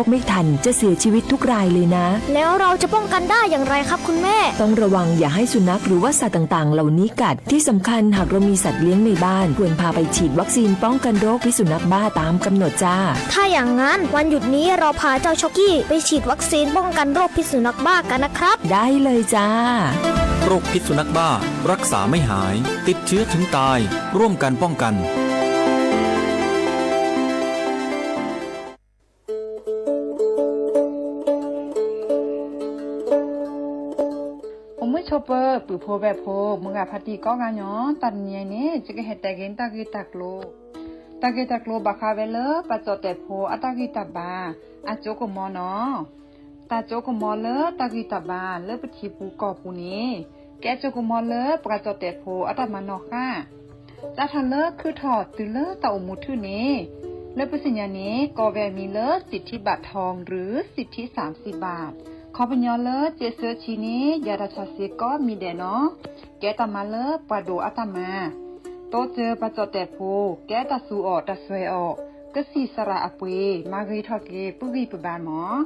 ไม่ทันจะเสียชีวิตทุกรายเลยนะ แล้วเราจะป้องกันได้อย่างไรครับคุณแม่ ต้องระวังอย่าให้สุนัขหรือว่าสัตว์ต่างๆเหล่านี้กัด ที่สำคัญหากเรามีสัตว์เลี้ยงในบ้าน ควรพาไปฉีดวัคซีนป้องกันโรคพิษสุนัขบ้าตามกำหนดจ้า ถ้าอย่างนั้นวันหยุดนี้เราพาเจ้าช็อกกี้ไปฉีดวัคซีนป้องกันโรคพิษสุนัขบ้ากันนะครับ ได้เลยจ้า โรคพิษสุนัขบ้า รักษาไม่หาย ติดเชื้อถึงตาย ร่วมกันป้องกัน အိၣ်မုာ်ဆိးပၢၤ ပုၢ်ဖိဝဲၢ်ဖိ မုၢ်ဂၤဖါတံၢ်ကိးဂၤညီ တၢ်တနံၤအံၤန့ၣ် ယကဟဲတဲက့ၤတၢ်ဂ့ၢ်တၢ်ကျိၤ, တၢ်ဂ့ၢ်တၢ်ကျိၤဘၣ်ဃးဝဲလၢ ပှၤကၠီၣ်တဲာ်ဖိအတၢ်ဂံၢ်တၢ်ဘါ အစိကမီၤနီၤ. တၢ်စိကမီၤလၢတၢ်ဂံၢ်တၢ်ဘါ လၢပထံပူၤကီၢ်ပူၤန့ၣ် ကဲစိကမီၤလၢပှၤကၠီၣ်တဲာ်ဖိအတၢ်မၤနီၣ်ဃာ် စးထီၣ်လၢခုထီၣ်တုၤလၢတၢ်အိၣ်မူထူၣ်န့ၣ် လၢပသ့ၣ်ညါန့ၣ် ကိးဝဲအမံၤလၢ สิทธิบัตรทอง หรือ สิทธิสามสิบบาท ခီပညီလၢ စ့းဆၢဆံန့ၣ် ယၤတၢ်ဆါစ့ကိးမံၤဒဲးနီၤ. ကဲတၢ်မၤလၢပှၤဒိၣ်အတၢ်မၤ တိစၢၤပှၤကၠီၣ်တဲာ်ဖိ ကဲတၢ်သူအီၤတၢ်စွဲအီၤ ကသံၣ်သရၣ်အပှ့ၤ မၤဂ့ၤထီၣ်က့ၤ ပုၢ်ဂံၢ်ပဘါမး.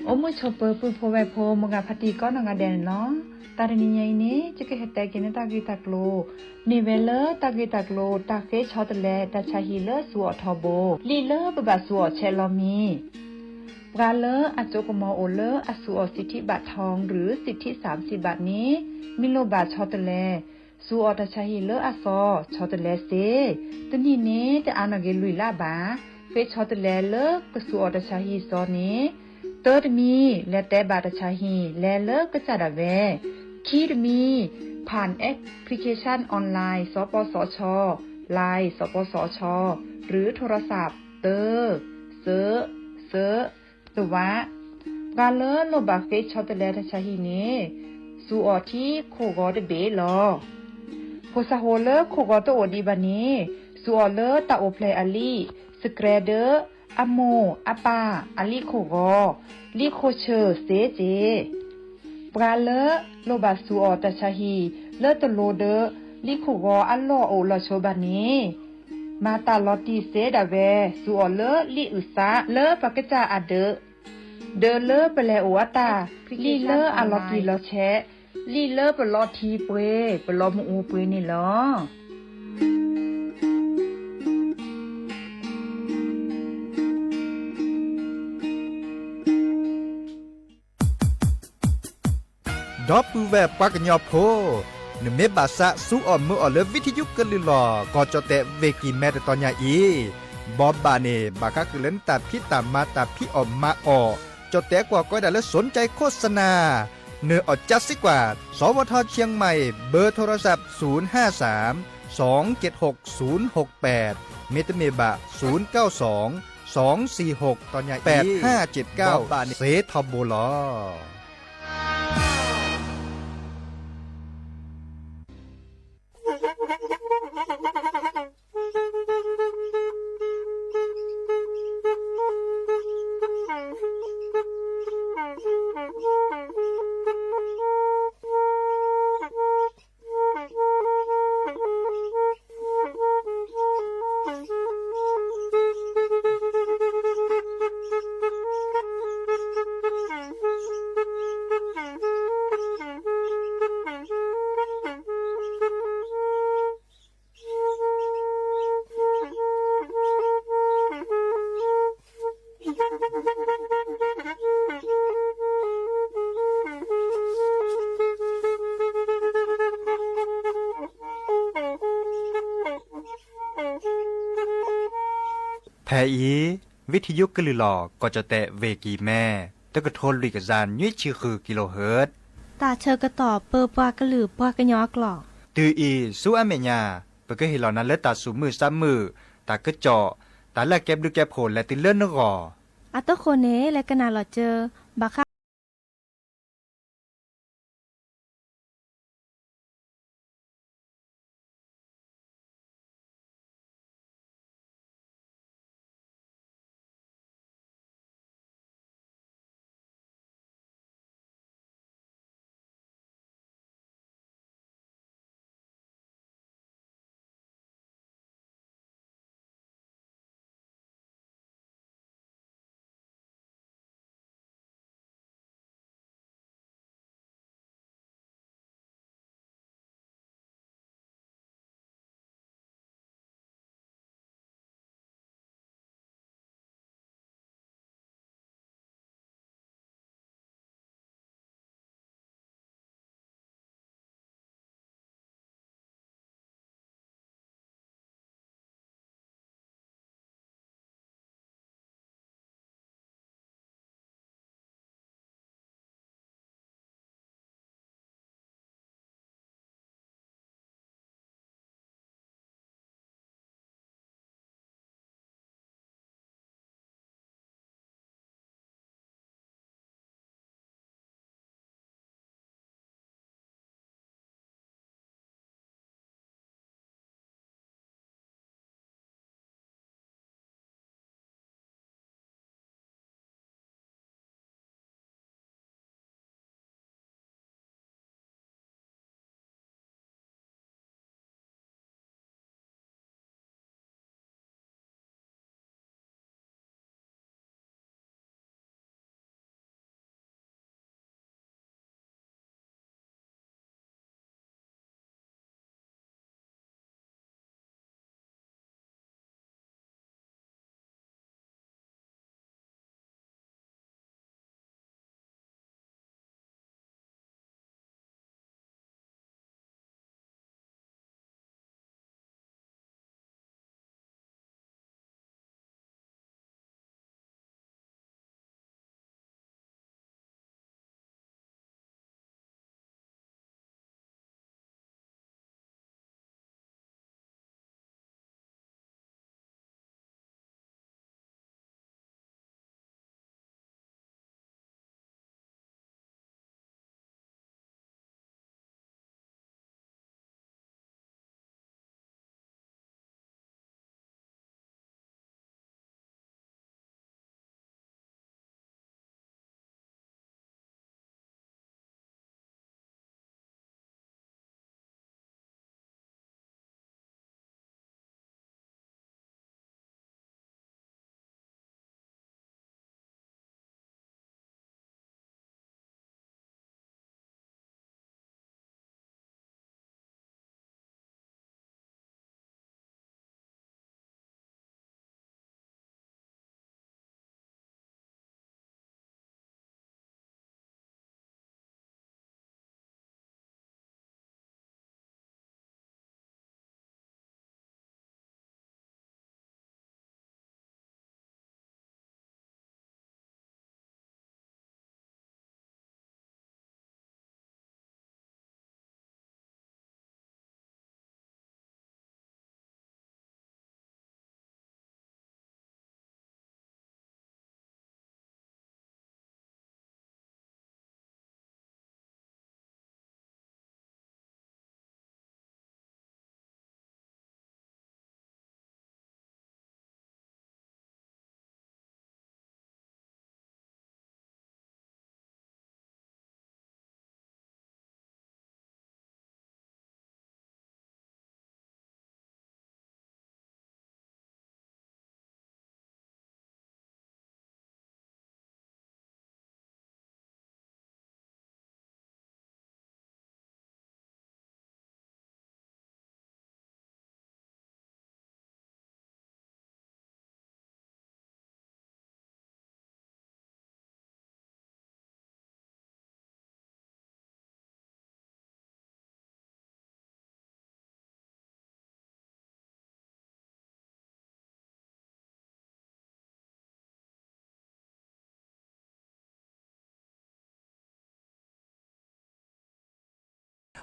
အိၣ်မုာ်ဆိးပၢၤပုၢ်ဖိဝဲၢ်ဖိ မုၢ်ဂၤဖါတံၢ်ကိးနီၢ်ဂၤဒဲးန့ၣ်လီၤ. တၢ်တနံၤညါအံၤန့ၣ် ယကဟဲတဲက့ၤန့ၢ်တၢ်ဂ့ၢ်တၢ်ကျိၤ မ့ၢ်ဝဲလၢတၢ်ဂ့ၢ်တၢ်ကျိၤ တၢ်ဃ့ဆီတလဲတၢ်ဆါဟံၣ်လၢဆူအီၣ်ထီဘိ လံာ်လၢပဘၣ်ဆူအီၣ်ဆဲးလီၤမံၤ ပှၤလၢအစိကမီၤအိၣ်လၢအဆူအီၣ် สิทธิบัตรทอง หรือ สิทธิสามสิบบาท န့ၣ် မ့ၢ်လိၣ်ဘၣ်ဆီတလဲ ဆူအီၣ်တၢ်ဆါဟံၣ်လၢအစီ ဆီတလဲစ့ တနံၣ်န့ၣ် တအါနီၣ်ဂ့ၤလွံၢ်လါဘၣ်. ဃ့ဆီတလဲလၢကဆူအီၣ်တၢ်ဆါဟံၣ်စီန့ၣ် တၢတမံၤ လဲၤတဲဘၣ်တၢ်ဆါဟံၣ် လဲၤလၢကစၢ်ဒၣ်ဝဲ ခံတမံၤ ผ่านแอปพลิเคชันออนไลน์ สปสช Line สปสช หรือโทรศัพท์ သၢ စၢ စၢ သဝး ပှၤလၢလိၣ်ဘၣ်ဃ့ဆီတလဲတၢ်ဆါဟံၣ်န့ၣ် ဆူအီၣ်ထံခိၣ်ဂီၤတဘ့ၣ်လီၤ. ဖိစၢ်ဖိလၢခိၣ်ဂီၤတအိၣ်ဒံးဘၣ်န့ၣ် ဆူအီၣ်လၢတၢ်အိၣ်ဖျဲၣ်အလံာ် စကြဲဒၢ အမိၢ်အပၢ်အလံာ်ခိၣ်ဂီၤ လံာ်ခိၣ်ဆၢစ့စ့ ပှၤလၢလိၣ်ဘၣ်ဆူအီၣ်တၢ်ဆါဟံၣ် လၢတလိၤဒီး လံာ်ခိၣ်ဂီၤအလီၢ်အိၣ်လီၤဆိဘၣ်န့ၣ် မၤတၢ်လီၤတံၢ်စ့ဒၣ်ဝဲ ဆူအီၣ်လၢလံာ်အုၣ်သးလၢပကစၢ်အဒၢး ဒၢးလၢပလဲၤအိၣ်အတၢ် လံာ်လၢအလီၤတံၢ်လီၤဆဲး လံာ်လၢပလီၤထံပှ့ၤ ပလီၤမုၢ်အူပှ့ၤန့ၣ်လီၤ. ဒီပုၢ်ဝဲၢ်ပှၤကညီဖိ, နမ့ၢ်ဘၣ်သးဆူအီၣ်မုာ်အီၣ်လၢ ဝံထယုကလုၢ်လီၤ ကီၢ်ကၠီၣ်တဲၣ် ဝ့ၢ်ကံၢ်မဲ တတီၤညါအံၤ, ဘိးဘၣ်န့ၣ် ဘၣ်ဃးဃုာ်လၢနတၢ်ဖံးတၢ်မၤတၢ်ဖံးအီၣ်မၤအီၣ်, ကၠီၣ်တဲၣ်ကွၢ်ကီဒၣ်လၢ สนใจโฆษณา နၢၤအီၣ်ကၠါစ့ကွၢ် สวท เชียงใหม่ เบอร์โทรศัพท์ ศูนย์ห้าสาม สองเจ็ดหก ศูนย์หกแปด မ့တမ့ၢ်ဘၣ် ศูนย์เก้าสอง สองสี่หก တီၤညါအံၤ แปดห้าเจ็ดเก้า ဘိးဘၣ်န့ၣ် စ့ထီဘိလီၤ. ဖဲအံၤ ဝံထယုကလုၢ်လီၤ ကီၢ်ကၠီၣ်တဲၣ် ဝ့ၢ်ကံၢ်မဲ တကထိလွံၢ်ကယၤ နွံဆံဃု kilohertz တၢ်ဆၢကတီၢ်ပၢပှၤကလုာ်ပှၤကညီအကျိာ် တုၤအံၤဆူအမဲာ်ညါ ပကဟ့ၣ်လီၤနၤလၢတၢ်သူၣ်မုာ်သးမုာ်, တၢ်ကစီၣ်, တၢ်လၢအကဲဘျုးကဲဖှိၣ်လဲၤတုၤလၢနဂီၢ်. အတဃိန့ၣ် လဲၤကနၣ်လီၤစၢၤ ဘၣ်ဃး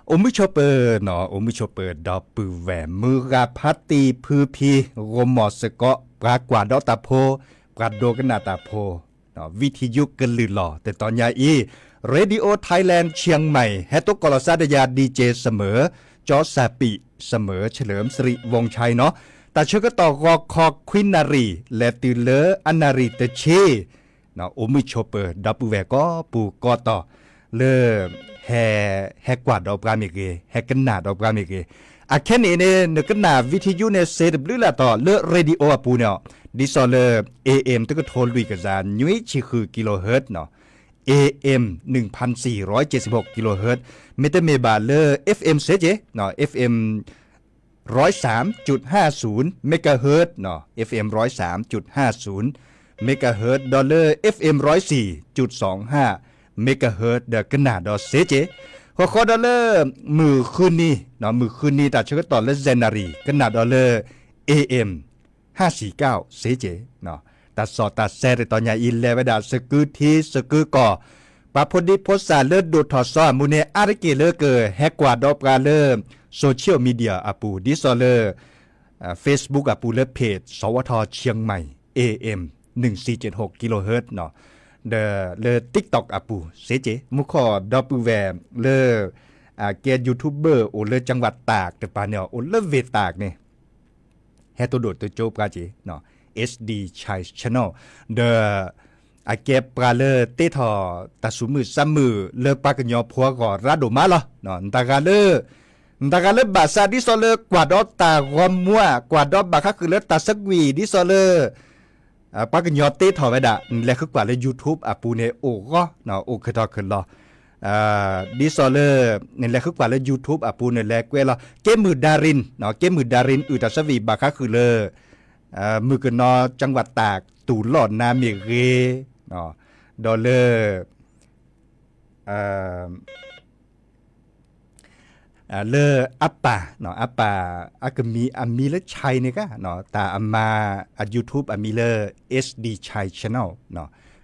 အိၣ်မုာ်ဆိးပၢၤနီၤ, အိၣ်မုာ်ဆိးပၢၤဒီပုၢ်ဝဲၢ်, မုၢ်ဂၤဖါတံၢ်ဖုဖံ, ဂီၢ်မီၢ်စ့ၢ်ကီး, ပှၤကွၢ်ဒီးတၢ်ဖိ, ပှၤဒိကနၣ်တၢ်ဖိ, ဝံထံယုကလုၢ်လီၤ တတီၤညါအံၤ, Radio Thailand Chiang Mai ဟဲတိကိးလီၤစၢ်ဒီးယၤ DJ စမၢၤ, ကၠီစၢ်ပံး, စမၢၤ เฉลิมสิริวงศ์ชัย နီၤ, တၢ်ဆၢကတီၢ်ဂီၤခီခွံနၣ်ရံၣ် လဲၤတုၤလၢအနၣ်ရံၣ်တဆံ အိၣ်မုာ်ဆိးပၢၤဒီပုၢ်ဝဲၢ်ကိးပူၤကိးတီၤ လၢ ဟဲ ဟဲကွၢ်ဒီးပှၤမ့ၢ်ဂ့ၤ, ဟဲကနၣ်ဒီးပှၤမ့ၢ်ဂ့ၤ, အခဲန့ၣ်န့ၣ် နကနၣ်ဝံထံယုန့ၣ် စ့တဘျုးလၢ်တီၤ လၢ radio အပူၤန့ၣ်, ဒ်သိးလၢ AM တကထိလွံၢ်ကယၤ နွံဆံဃု kilohertz နီၤ, AM နွံဆံဃု kilohertz, မ့တမ့ၢ်ဘၣ်လၢ FM စ့က့ၤ, FM ร้อยสามจุดห้าศูนย์ megahertz နီၤ, FM ร้อยสามจุดห้าศูนย์ megahertz ဒီးလၢ FM ร้อยสี่จุดสองห้า megahertz ဒီးကနၣ်ဒီးစ့က့ၤ, ဃီဃီဒီးလၢ မုၢ်ဃုနံၤ, မုၢ်ဃုနံၤတၢ်ဆၢကတီၢ်လၢ January ကနၣ်ဒီးလၢ AM ห้าสี่เก้า စ့က့ၤ, တၢ်စီၣ်တၢ်ဆဲးတတီၤညါအံၤ လဲၤဝဲဒၣ်စကုထံစကုကီၢ်, ပှၤဖိဒံဖိသၣ်လၢဒိၣ်ထီၣ်စီၤအမူန့ၣ် အါတက့ၢ်လၢကဟဲကွၢ်ဒီးပှၤလၢ social media အပူၤ ဒ်သိးလၢ Facebook အပူၤလၢ page สวท เชียงใหม่ AM หนึ่งสี่เจ็ดหก kilohertz နီၤ, ဒီးလၢ TikTok အပူၤစ့က့ၤ, မူခိၣ်ဒီပုၢ်ဝဲၢ်လၢ အကဲ YouTuber အိၣ်လၢ จังหวัดตาก တပၤန့ၣ် အိၣ်လၢ ဝ့ၢ်တၢး န့ၣ် ဟဲတိၢ်ဒိၣ်တိၢ်ကၠိပှၤက့ၤ, HD Chai Channel ဒီး အကဲပှၤလၢတ့ထီၣ်တၢ်သူၣ်မုာ်သးမုာ်လၢပှၤကညီဖိအဂီၢ်ရၤဒိၣ်မးလီၤ. နတဂၤလၢ နတဂၤလၢဘၣ်ဆၣ်ဒ်သိးလၢကွၢ်ဒီးတၢ်ဂီၤမူ, ကွၢ်ဒီးဘၣ်ဃးဃုာ်လၢတၢ်သကွံာ်ဒ်သိးလၢ ပှၤကညီတ့ထီၣ်ဝဲဒၣ် နလဲၤဃုကွၢ်လၢ YouTube အပူၤန့ၣ် အိၣ်ဂီၢ်, အိၣ်ခုၣ်ထီၣ်ခုၣ်လီၤ. ဒ်သိးလၢ နလဲၤဃုကွၢ်လၢ YouTube အပူၤန့ၣ် လဲၤကွဲးလီၤ ကဲမုၢ်ဒါရံ, ကဲမုၢ်ဒါရံ အုၣ်တၢ်သးဝံၣ်ဘၣ်ဃးဃုာ်လၢ မုၢ်ကနီၤ จังหวัดตาก တူၢ်လိာ်နၤမ့ၢ်ဂ့ၤ, ဒီးလၢ လၢအပၢ်, အပၢ် အကမံၤအမံၤလၢ Chai န့ၣ်ကါ, တၢ်အမါအ YouTube အမံၤလၢ HD Chai Channel,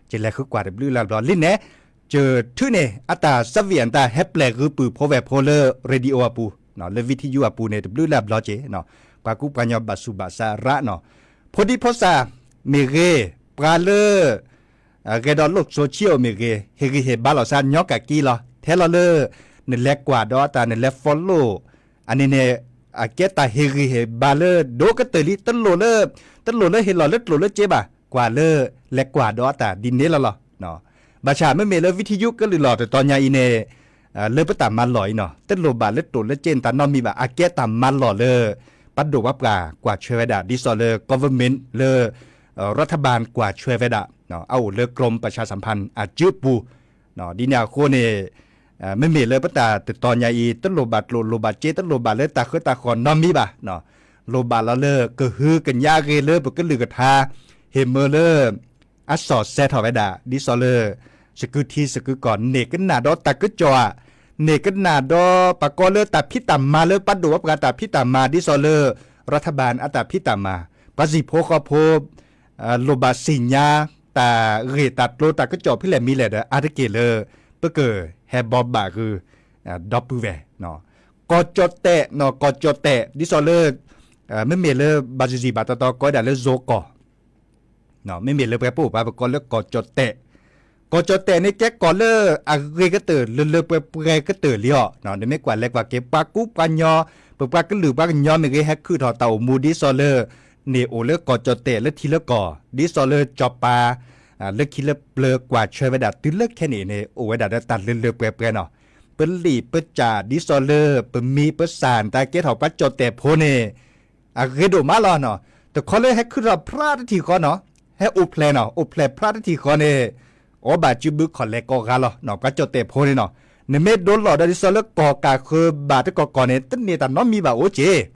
ကလဲၤဃုကွၢ်တဘျုးလၢ်ဘျီလံန့ၣ်, ကထုးန့ၢ် အတၢ်သးဝံၣ်အတၢ်ဟဲပျဲၢ်ဂုၤပုၢ် ဖိဝဲၢ်ဖိလၢ radio အပူၤ, လၢ ဝံထံယု အပူၤန့ၣ် တဘျုးလၢ်ဘျီက့ၤ, ပှၤကူပှၤကညီဘၣ်ဆူးဘၣ်ဆါရးနီၤ, ဖိဒံဖိသၣ်မ့ၢ်ဂ့ၤ, ပှၤလၢ ဂဲၤဒီးလိာ်စိၤဆံအိၣ်မ့ၢ်ဂ့ၤ, ဟ့ၣ်ဂံၢ်ဟ့ၣ်ဘါလီၤသးညီကၢ်ကံလီၤ. ထဲလီၤလၢ နလဲၤကွၢ်ဒီးအတၢ် နလဲၤ follow အန့ၣ်န့ၣ် အကဲတၢ်ဟ့ၣ်ဂံၢ်ဟ့ၣ်ဘါလၢဒိၣ်ကတၢၢ်လံ, တလိၣ်လၢ တလိၣ်လၢဟ့ၣ်လီၤလၢကျိၣ်လၢစ့ဘၣ်, ကွၢ်လၢ လဲၤကွၢ်ဒီးအတၢ်ဒ်န့ၣ်လီၤလီၤ. ဘၣ်ဆၣ်မ့မ့ၢ်လၢ ဝံထံယုကလုၢ်လီၤ တတီၤညါအံၤန့ၣ် လၢပတၢ်မၤလီၢ်အံၤနီၤ တလိၣ်ဘၣ်လၢကျိၣ်လၢစ့န့ၣ်တၢ်နီတမံၤဘၣ်, အကဲတၢ်မၤလီၢ်လၢ ပှၤဒိၣ်ပှၤပှၢ်ကွၢ်ဆွဲဝဲဒၣ် ဒ်သိးလၢ government လၢ รัฐบาล ကွၢ်ဆွဲဝဲဒၣ်, အအိၣ်လၢ กรมประชาสัมพันธ์ အစုပူၤ, ဒ်န့ၣ်အဃိန့ၣ် မ့မ့ၢ်လၢပတၢ်တတီၤညါအံၤ တလိၣ်ဘၣ်ကျိၣ်လိၣ်ဘၣ်စ့ တလိၣ်ဘၣ်လၢတၢ်ဃၢတၢ်ဃီၣ်နီတမံၤဘၣ်, လိၣ်ဘၣ်လီၤလၢကဟုကညးဂ့ၤလၢပကလုၢ်ကထါ, ဟ့ၣ်မၢလၢ အစီၣ်ဆဲးထီၣ်ဝဲဒၣ် ဒ်သိးလၢ စကုထံစကုကီၢ် န့ၢ်ကနၣ်ဒီးတၢ်ကစီၣ်ဧါ, န့ၢ်ကနၣ်ဒီးပှၤကိးလၢတၢ်ဖံးတၢ်မၤလၢပှၤဒိၣ်ပှၤပှၢ်တၢ်ဖံးတၢ်မၤ ဒ်သိးလၢ รัฐบาล အတၢ်ဖံးတၢ်မၤ, ပှၤစံၣ်ဖိဃီဖိ လိၣ်ဘၣ်သ့ၣ်ညါ တၢ်ဂ့ၢ်တၢ်ကျိၤတၢ်ကစီၣ်ဖဲလဲၣ်မံၤလဲၣ်ဒီး အါတက့ၢ်လၢ ပကဟဲဘိးဘၣ်ဂုာ် ဒီပုၢ်ဝဲၢ် ကီၢ်ကၠီၣ်တဲၣ်, ကီၢ်ကၠီၣ်တဲၣ် ဒ်သိးလၢ မ့မ့ၢ်လၢဘၣ်စံးစံးဘၣ်တီတီ ကိးဝဲဒၣ်လၢ ဇိုကီၢ်, မ့မ့ၢ်လၢပှၤပအိၣ်ပှၤပကိးလၢကီၢ်ကၠီၣ်တဲၣ်, ကီၢ်ကၠီၣ်တဲၣ်န့ၣ် ကဲကီၢ်လၢအဂ့ၤကတၢၢ် လၢလၢပှဲၤပှဲၤကတၢၢ်လံအီၤ, နမ့ၢ်ကွၢ်လဲၤကွၢ်က့ၤ ပှၤကူပှၤကညီ, ပပှၤကလုာ်ပှၤကညီမ့ၢ်ဂ့ၤ ဟဲခုၣ်ထီၣ်တၢ်အိၣ်မူဒ်သိးလၢ န့ၣ်အိၣ်လၢကီၢ်ကၠီၣ်တဲၣ်လၢထံလၢကီၢ် ဒ်သိးလၢစီၤပၤ လၢခံလၢပျၢၤကွၢ်ဆွဲဝဲဒၣ် တုၤလၢခဲန့ၣ်န့ၣ် အိၣ်ဝဲဒၣ်ဒီးတၢ်လၢလၢပှဲၤပှဲၤနီၤ, ပလံာ်ပစၢ်ဒ်သိးလၢပမံၤပသၣ် တၢ်ကဲထီၣ်ပှၤကၠီၣ်တဲၣ်ဖိန့ၣ် အဂ့ၤဒိၣ်မးလီၤနီၤ, တခီလၢဟဲခုၣ်ထီၣ်ဖြးတထံၣ်ဃီနီၤ, ဟဲအိၣ်ဖျဲၣ်နီၤ, အိၣ်ဖျဲၣ်ဖြးတထံၣ်ဃီန့ၣ် အီၣ်ဘၣ်စုဘုခီၣ်လဲၤကိးဂၤလီၤ, ပှၤကၠီၣ်တဲၣ်ဖိန့ၣ်နီၤ, နမ့ၢ်ဒိလီၤဒီးဒ်သိးလၢကီၢ်ကၢ်ဃၢၤဘၣ်တကီၢ်ကီၢ်န့ၣ် တန့ၢ်တၢ်နီတမံၤဘၣ်အိၣ်က့ၤ ဘၣ်ဆၣ်ကီၢ်လၢအဂ့ၤနီၣ်ဒီးလၢကီၢ်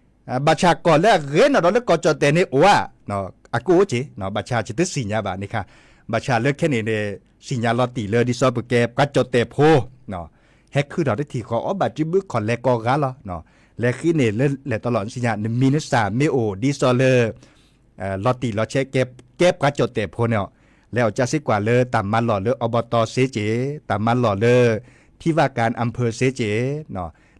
ကၠီၣ်တဲၣ်န့ၣ်အိၣ်ဧါ, အကအိၣ်က့ၤ, ဘၣ်ဆၣ်ယတသ့ၣ်ညါဘၣ်န့ၣ်ခါ, ဘၣ်ဆၣ်လၢခဲန့ၣ်န့ၣ် သ့ၣ်ညါလီၤတံၢ်လၢဒ်သိးပကဲပှၤကၠီၣ်တဲၣ်ဖိ ဟဲခုၣ်ထီၣ်တထံၣ်ဃီ အီၣ်ဘၣ်စုဘုခီၣ်လဲၤကိးဂၤလီၤ, လဲၤဃ့န့ၣ်လၢလဲၤတလီၢ် နသ့ၣ်ညါ နမံၤနသၣ်မ့ၢ်အိၣ်ဒ်သိးလၢ လီၤတံၢ်လီၤဆဲး ကဲပှၤကၠီၣ်တဲၣ်ဖိန့ၣ်အီၤ, လဲၤအီၣ်ကၢ်စ့ၢ်ကွၢ်လၢတၢ်မၤလီၢ်လၢအဘီတီစ့က့ၤ, တၢ်မၤလီၢ်လၢ ထံၣ်ဘၣ်ကၣ်အၣ်ဖၢၣ်စ့ၢ်ကီး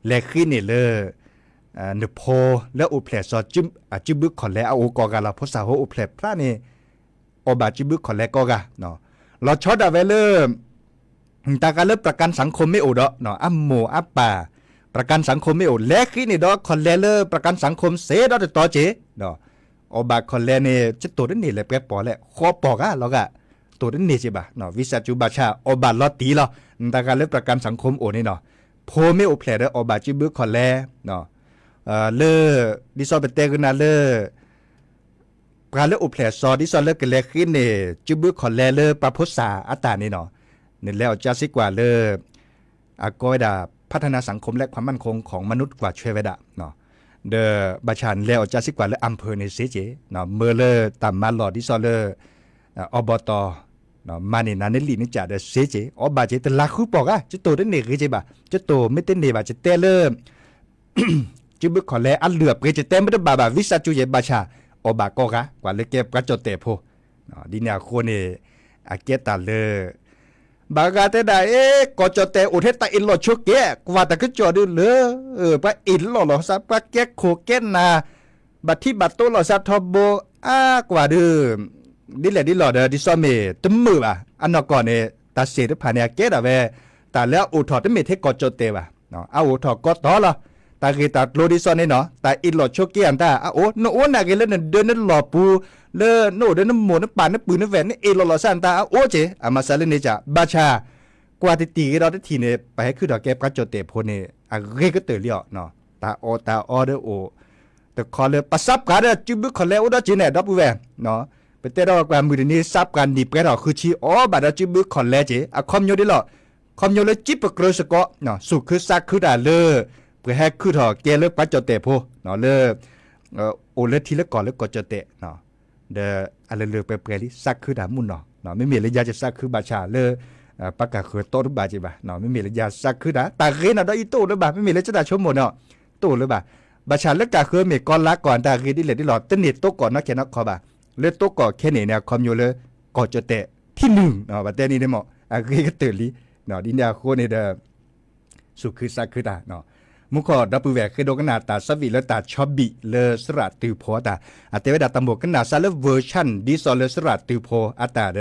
လဲၤဃ့န့ၢ်လၢ နဖိလၢအိၣ်ဖျဲၣ်စီၤ အစုဘုခီၣ်လဲၤအအိၣ်ကိးဂၤလီၤ. ဖိစၢ်ဖိအိၣ်ဖျဲၣ်ဖျါန့ၣ် အီၣ်ဘၣ်စုဘုခီၣ်လဲၤကိးဂၤ လီၤဆီဒၣ်ဝဲလၢ တၢ်ဂၤလၢ ประกันสังคม မ့ၢ်အိၣ်ဒီး အမိၢ်အပၢ် ประกันสังคม မ့ၢ်အိၣ် လဲၤဃ့န့ၢ်ဒီးခီၣ်လဲၤလၢ ประกันสังคม စ့ဒီးတတီၤက့ၤ အီၣ်ဘၣ်ခီၣ်လဲၤန့ၣ် ကတိၤတန့ၢ်လၢပှဲၤပီၣ်လဲၣ် ဃီပီၣ်ဂၤလီၤဂာ် တိၤတန့ၢ်က့ၤဘၣ် ဝံသးစူၤဘၣ်ဆၣ် အီၣ်ဘၣ်လီၤတံၢ်လီၤ. တၢ်ဂၤလၢ ประกันสังคม အိၣ်န့ၣ်နီၤ ဖိမ့ၢ်အိၣ်ဖျဲၣ်ဒီးအီၣ်ဘၣ်စုဘုခီၣ်လဲၤ လၢ ဒ်သိးပတဲကနၣ်လၢ ပှၤလၢအိၣ်ဖျဲၣ်စီၤ ဒ်သိးလၢကလဲၤဃ့န့ၢ် စုဘုခီၣ်လဲၤလၢပှၤဖိစၢ်အတၢ်န့ၣ်နီၤ နလဲၤအီၣ်ကၢစ့ၢ်ကွၢ်လၢ အကိးဝဲဒၣ် พัฒนาสังคมและความมั่นคงของมนุษย์ ကွၢ်ဆွဲဝဲဒၣ် ဒီးဘၣ်ဆၣ်နလဲၤအီၣ်ကၢစ့ၢ်ကွၢ်လၢ อำเภอ န့ၣ်စ့ၢ်ကီး မၢလၢတၢ်မၤလီၢ်ဒ်သိးလၢ อบต မၤန့ၢ်နၤန့ၢ်လံာ်န့ၢ်ကၠးဒီးစ့ၢ်ကီး အီၣ်ဘၣ်က့ၤ တလးဃုပီၣ်ဂၤ ကတိၤတန့ၢ်ဂ့ၤက့ၤဘၣ် ကတိၤမ့ၢ်တန့ၢ်ဘၣ် ကတဲလၢ စုဘုခီၣ်လဲၤအလုၢ်အပှ့ၤ ကတဲမ့ၢ်တဘၣ်ဘၣ် ဝံသးစူၤယဲၢ်ဘၣ်ဆၣ် အီၣ်ဘၣ်ကိးဂၤ ကွၢ်လၢကဲပှၤကၠီၣ်တဲၣ်ဖိ ဒ်န့ၣ်အဃိန့ၣ် အကဲတၢ်လၢ ဘၣ်ဂၤတဲဒၣ် အ့ ကီၢ်ကၠီၣ်တဲၣ်အိၣ်ထဲတၢ်အ့ၣ်လိာ်ဆိးက့ ကွၢ်တၢ်ကစီၣ်ဒုးလၢ ပှၤအ့ၣ်လိာ်လီၤသး ပှၤကဲခိၣ်ကဲနၢ် ဘၣ်ထံၣ်ဘၣ်တိလိာ်သးထီဘိ အါကွၢ်ဒုး ဒ်လဲၣ်ဒ်လဲၣ်ဒီး ဒ်သိးမ့ၢ်တမုာ်ဘၣ် အနီၢ်ကီၢ်န့ၣ် တၢ်စ့ၣ်တဖၣ်န့ၣ် အကဲဒၣ်ဝဲ တၢ်လၢအအိၣ်ထီၣ်တမ့ၢ်ထဲကီၢ်ကၠီၣ်တဲၣ်ဘၣ် အအိၣ်ထီၣ်ကီတီလီၤ တၢ်ဂ့ၢ်တၢ်ကျိၤဒ်သိးန့ၣ်နီၤ တၢ်အ့ၣ်လိာ်ဆိးက့အတၢ်အအိၣ် နအိၣ်နာ်က့ၤလၢနဒၢနလီၢ်ပူၤ လၢနအိၣ်ဒီးနမိၢ်နပၢ်နပုၢ်နဝဲၢ် နအ့ၣ်လိာ်လီၤသးနတၢ်အအိၣ်က့ၤ အမၤစၢၤလၢန့ၣ်ကၢ် ဘၣ်ဆၣ် ကွၢ်တတံၢ်ဂ့ၤဒီးတထံၣ်န့ၣ် ပဟဲခုၣ်ထီၣ်ကဲပှၤကၠီၣ်တဲၣ်ဖိန့ၣ် အဂ့ၤကတၢၢ်လံအီၤ တၢ်အီၣ်တၢ်အီဒ်အိၣ် တခီလၢပစးပှၤဒီးစုဘုခီၣ်လဲၤအိၣ်ဒီးက့ၤန့ၣ် ဒီပုၢ်ဝဲၢ် ပတဲဒီးကွၢ်မုၢ်တနံၤ စးပှၤနံၣ်ပှဲၤထီၣ်ဃုဆံ အီၣ်ဘၣ်ဒီးစုဘုခီၣ်လဲၤက့ၤ အခီပညီဒ်လီၤ ခီပညီလၢကံၣ်ပကြၢးစ့ၢ်ကီး စူၢ်ခုသးခုတၢ်လၢ ပှၤဟဲခုၣ်ထီၣ်ကဲလၢပှၤကၠီၣ်တဲၣ်ဖိ လၢ အိၣ်လၢထံလၢကီၢ်လၢကီၢ်ကၠီၣ်တဲၣ် ဒီးအလၢလၢပှဲၤပှဲၤလံ စးခုတၢ်မုၢ်နီၤ မ့မ့ၢ်လၢယၤယစးခုဘၣ်ဆၣ်လၢ ပှၤကၢ်ဃၢၤတီတဘၣ်က့ၤဘၣ် မ့မ့ၢ်လၢယၤစးခုတၢ် တၢ်ဂ့ၤနီၤဒီးအံၤတအိၣ်လၢၤဘၣ် မ့မ့ၢ်လၢကတၢ်ဆိကမိၣ်နီၤ တအိၣ်လၢၤဘၣ် ဘၣ်ဆၣ်လၢကၢ်ဃၢၤမ့ၢ်ကီလါကီၢ်တၢ်ဂ့ၤဒ်လဲၣ်ဒ်လဲၣ် တန့ၢ်တိကီၢ်နီၢ်ခဲနီၢ်ခီဘၣ် လၢတိကီၢ်ခဲန့ၣ်န့ၣ် အခီပညီလၢ ကီၢ်ကၠီၣ်တဲၣ်ထံလုၢ် ဘၣ်တဲန့ၣ်မ့ၢ် အဂ့ၤကတၢၢ်လံ ဒ်န့ၣ်အဃိန့ၣ်ဒီး စူၢ်ခုသးခုတၢ် မူခိၣ်ဒီပုၢ်ဝဲၢ်ဃ့ဒိကနၣ်တၢ် ဆၢဝံၣ်လၢတၢ်ဆီဘံၣ်လၢသရၣ်တုၤဖိအတၢ် အတဲဝဲဒၣ်တၢ်မိၣ်ကနၣ်စးလၢ version ဒ်သိးလၢသရၣ်တုၤဖိအတၢ်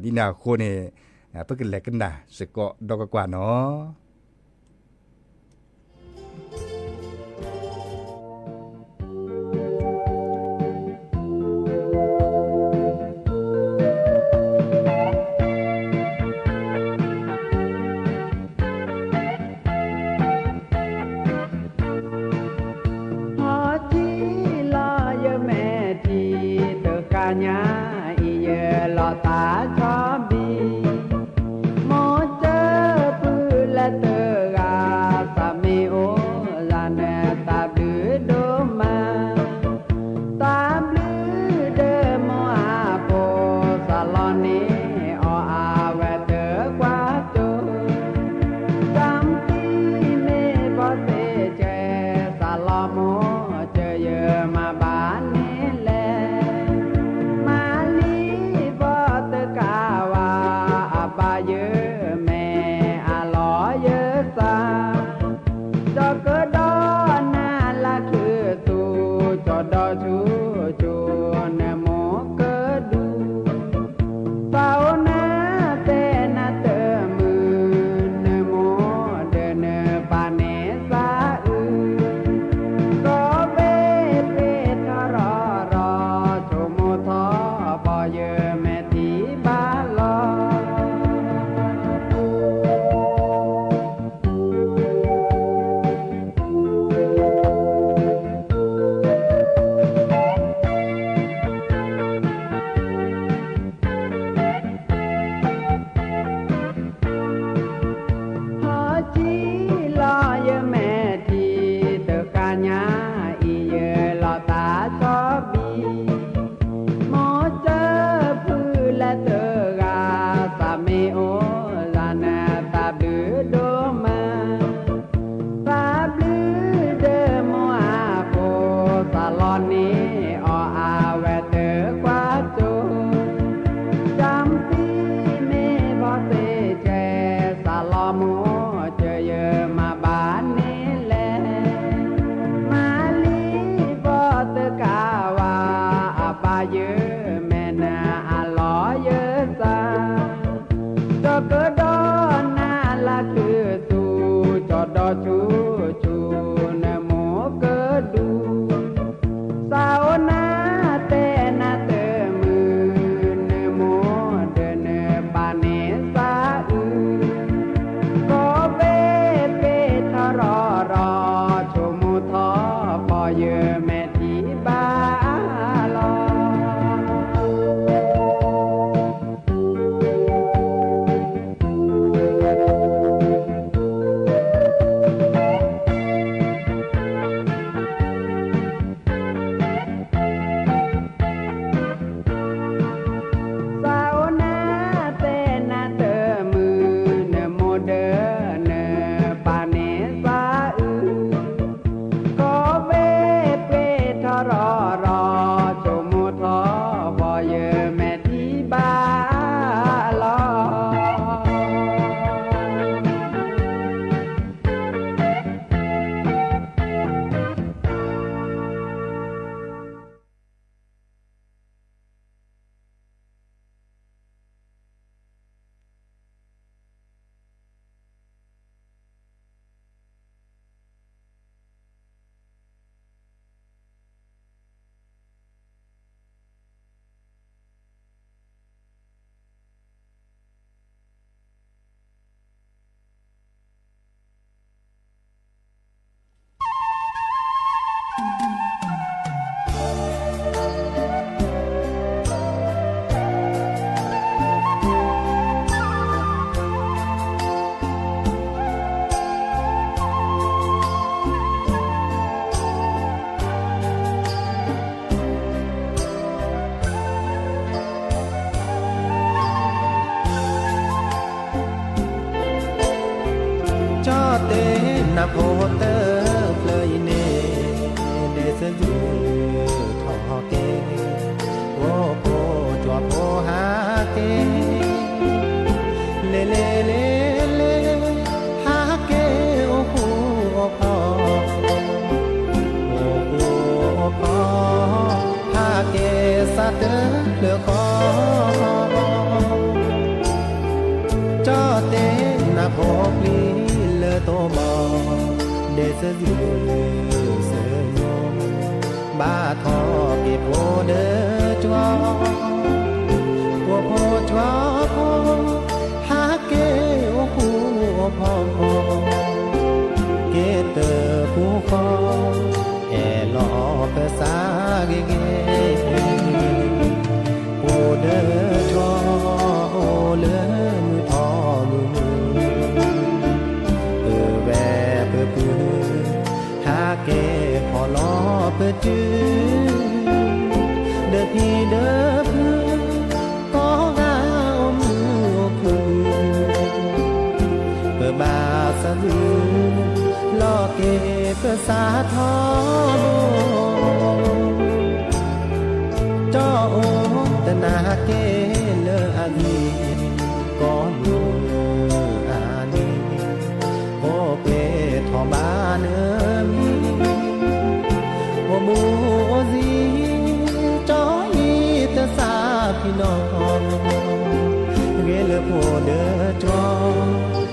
ဒီး ဒ်န့ၣ်အဃိန့ၣ် ပကလဲၤကနၣ်စ့ၢ်ကီးဒီးကကွၢ်နီၤ ဟီၣ်ထံလီၤယမဲာ်ထံတဃာ်ညါအံၤ ယလီၤသးဆီဘံၣ် မိၢ်စၢဖုလၢတဂၤ သးမ့ၢ်အိၣ်လၢန သးဘျုးဒိၣ်မး သးဘျုးဒီးမိၢ်အဖိ သးလီန့ၢ်အီၣ်အဝဲတကွၢ်တိၤ သးမံမ့ၢ်ဘီသ့ၣ်ကဲ သးလီမိၢ်စၢၤယမၤဘၣ်န့ၣ်လဲၣ် မၤ ဆူၣ်ဆူၣ်နမိၢ်ကဒူၣ်, သးအိၣ်နၤတဲနၤတမုာ်, နမိၢ်ဒီးနပၢ်န့ၣ်သးအုး, ကိးဘ့ၣ်ဘ့ၣ်ထီၣ်ရီၣ်ရီၣ်, ဆိမိၣ်ထီၣ်ဖီယမဲာ်ထံဘၣ်လီၤ. သးအိၣ်နၤတဲနၤတမုာ်, နမိၢ်ဒီးနပၢ်န့ၣ်သးအုး, ကိးဘ့ၣ်ဘ့ၣ်ထီၣ်ရီၣ်ရီၣ်, ဆိမိၣ်ထီၣ်ဖီယမဲာ်ထံဘၣ်လီၤ. ကၠီၣ်တဲနၢ်ဖိတဖျၢၣ်အံၤန့ၣ်, ဒဲးစၢၤယုၢ်ထီၣ်က့ၤ, အိၣ်ဖိကွၢ်ဖိဟးက့ၤ, လဲၤလဲၤလဲၤလဲၤ, ဟးက့ၤအိၣ်ဃူအိၣ်ဖိး, အိၣ်ဃူအိၣ်ဖိး, ဟးက့ၤစးတဖျၢၣ်ဃီ. ကၠီၣ်တဲနၢ်ဖိပျံၤလၢတိၢ်ဘီ, ဒဲးစၢၤယုၢ်စၢၤညိ, ဘၣ်ထီၣ်က့ၤဖိဒီးကၠီ, ဖိဖိကွၢ်ဖိ, ဟးက့ၤအိၣ်ဃူအိၣ်ဖိး, က့ၤတပူၤဃီ, အဲၣ်လီၤပသးဂ့ၤဂ့ၤ, ဖိဒီးကၠီအိၣ်လၢမုၢ်ထီၣ်မုၢ်, ပဝဲပပုၢ်, ဟးက့ၤဖီၣ်လီၤပတုာ်, ဒီးဖံဒီးဖု, ကိးဂၤအိၣ်မုာ်အိၣ်ခုၣ်, ပဘၣ်သးမုာ်, လီၤက့ၤပသးထီဘိ. ကၠီၣ်အိၣ်တနၢ်က့ၤလၢအဂ့ၤ, ကိးမုၢ်အနံၤ, အိၣ်ပှဲၤထီၣ်ဘၣ်နမံၤ, အိၣ်မူအိၣ်ဂ့ၤ, ကၠီၣ်အံၤသးစၢ်ဖံနီၤ, ဂ့ၤလၢဖိဒီး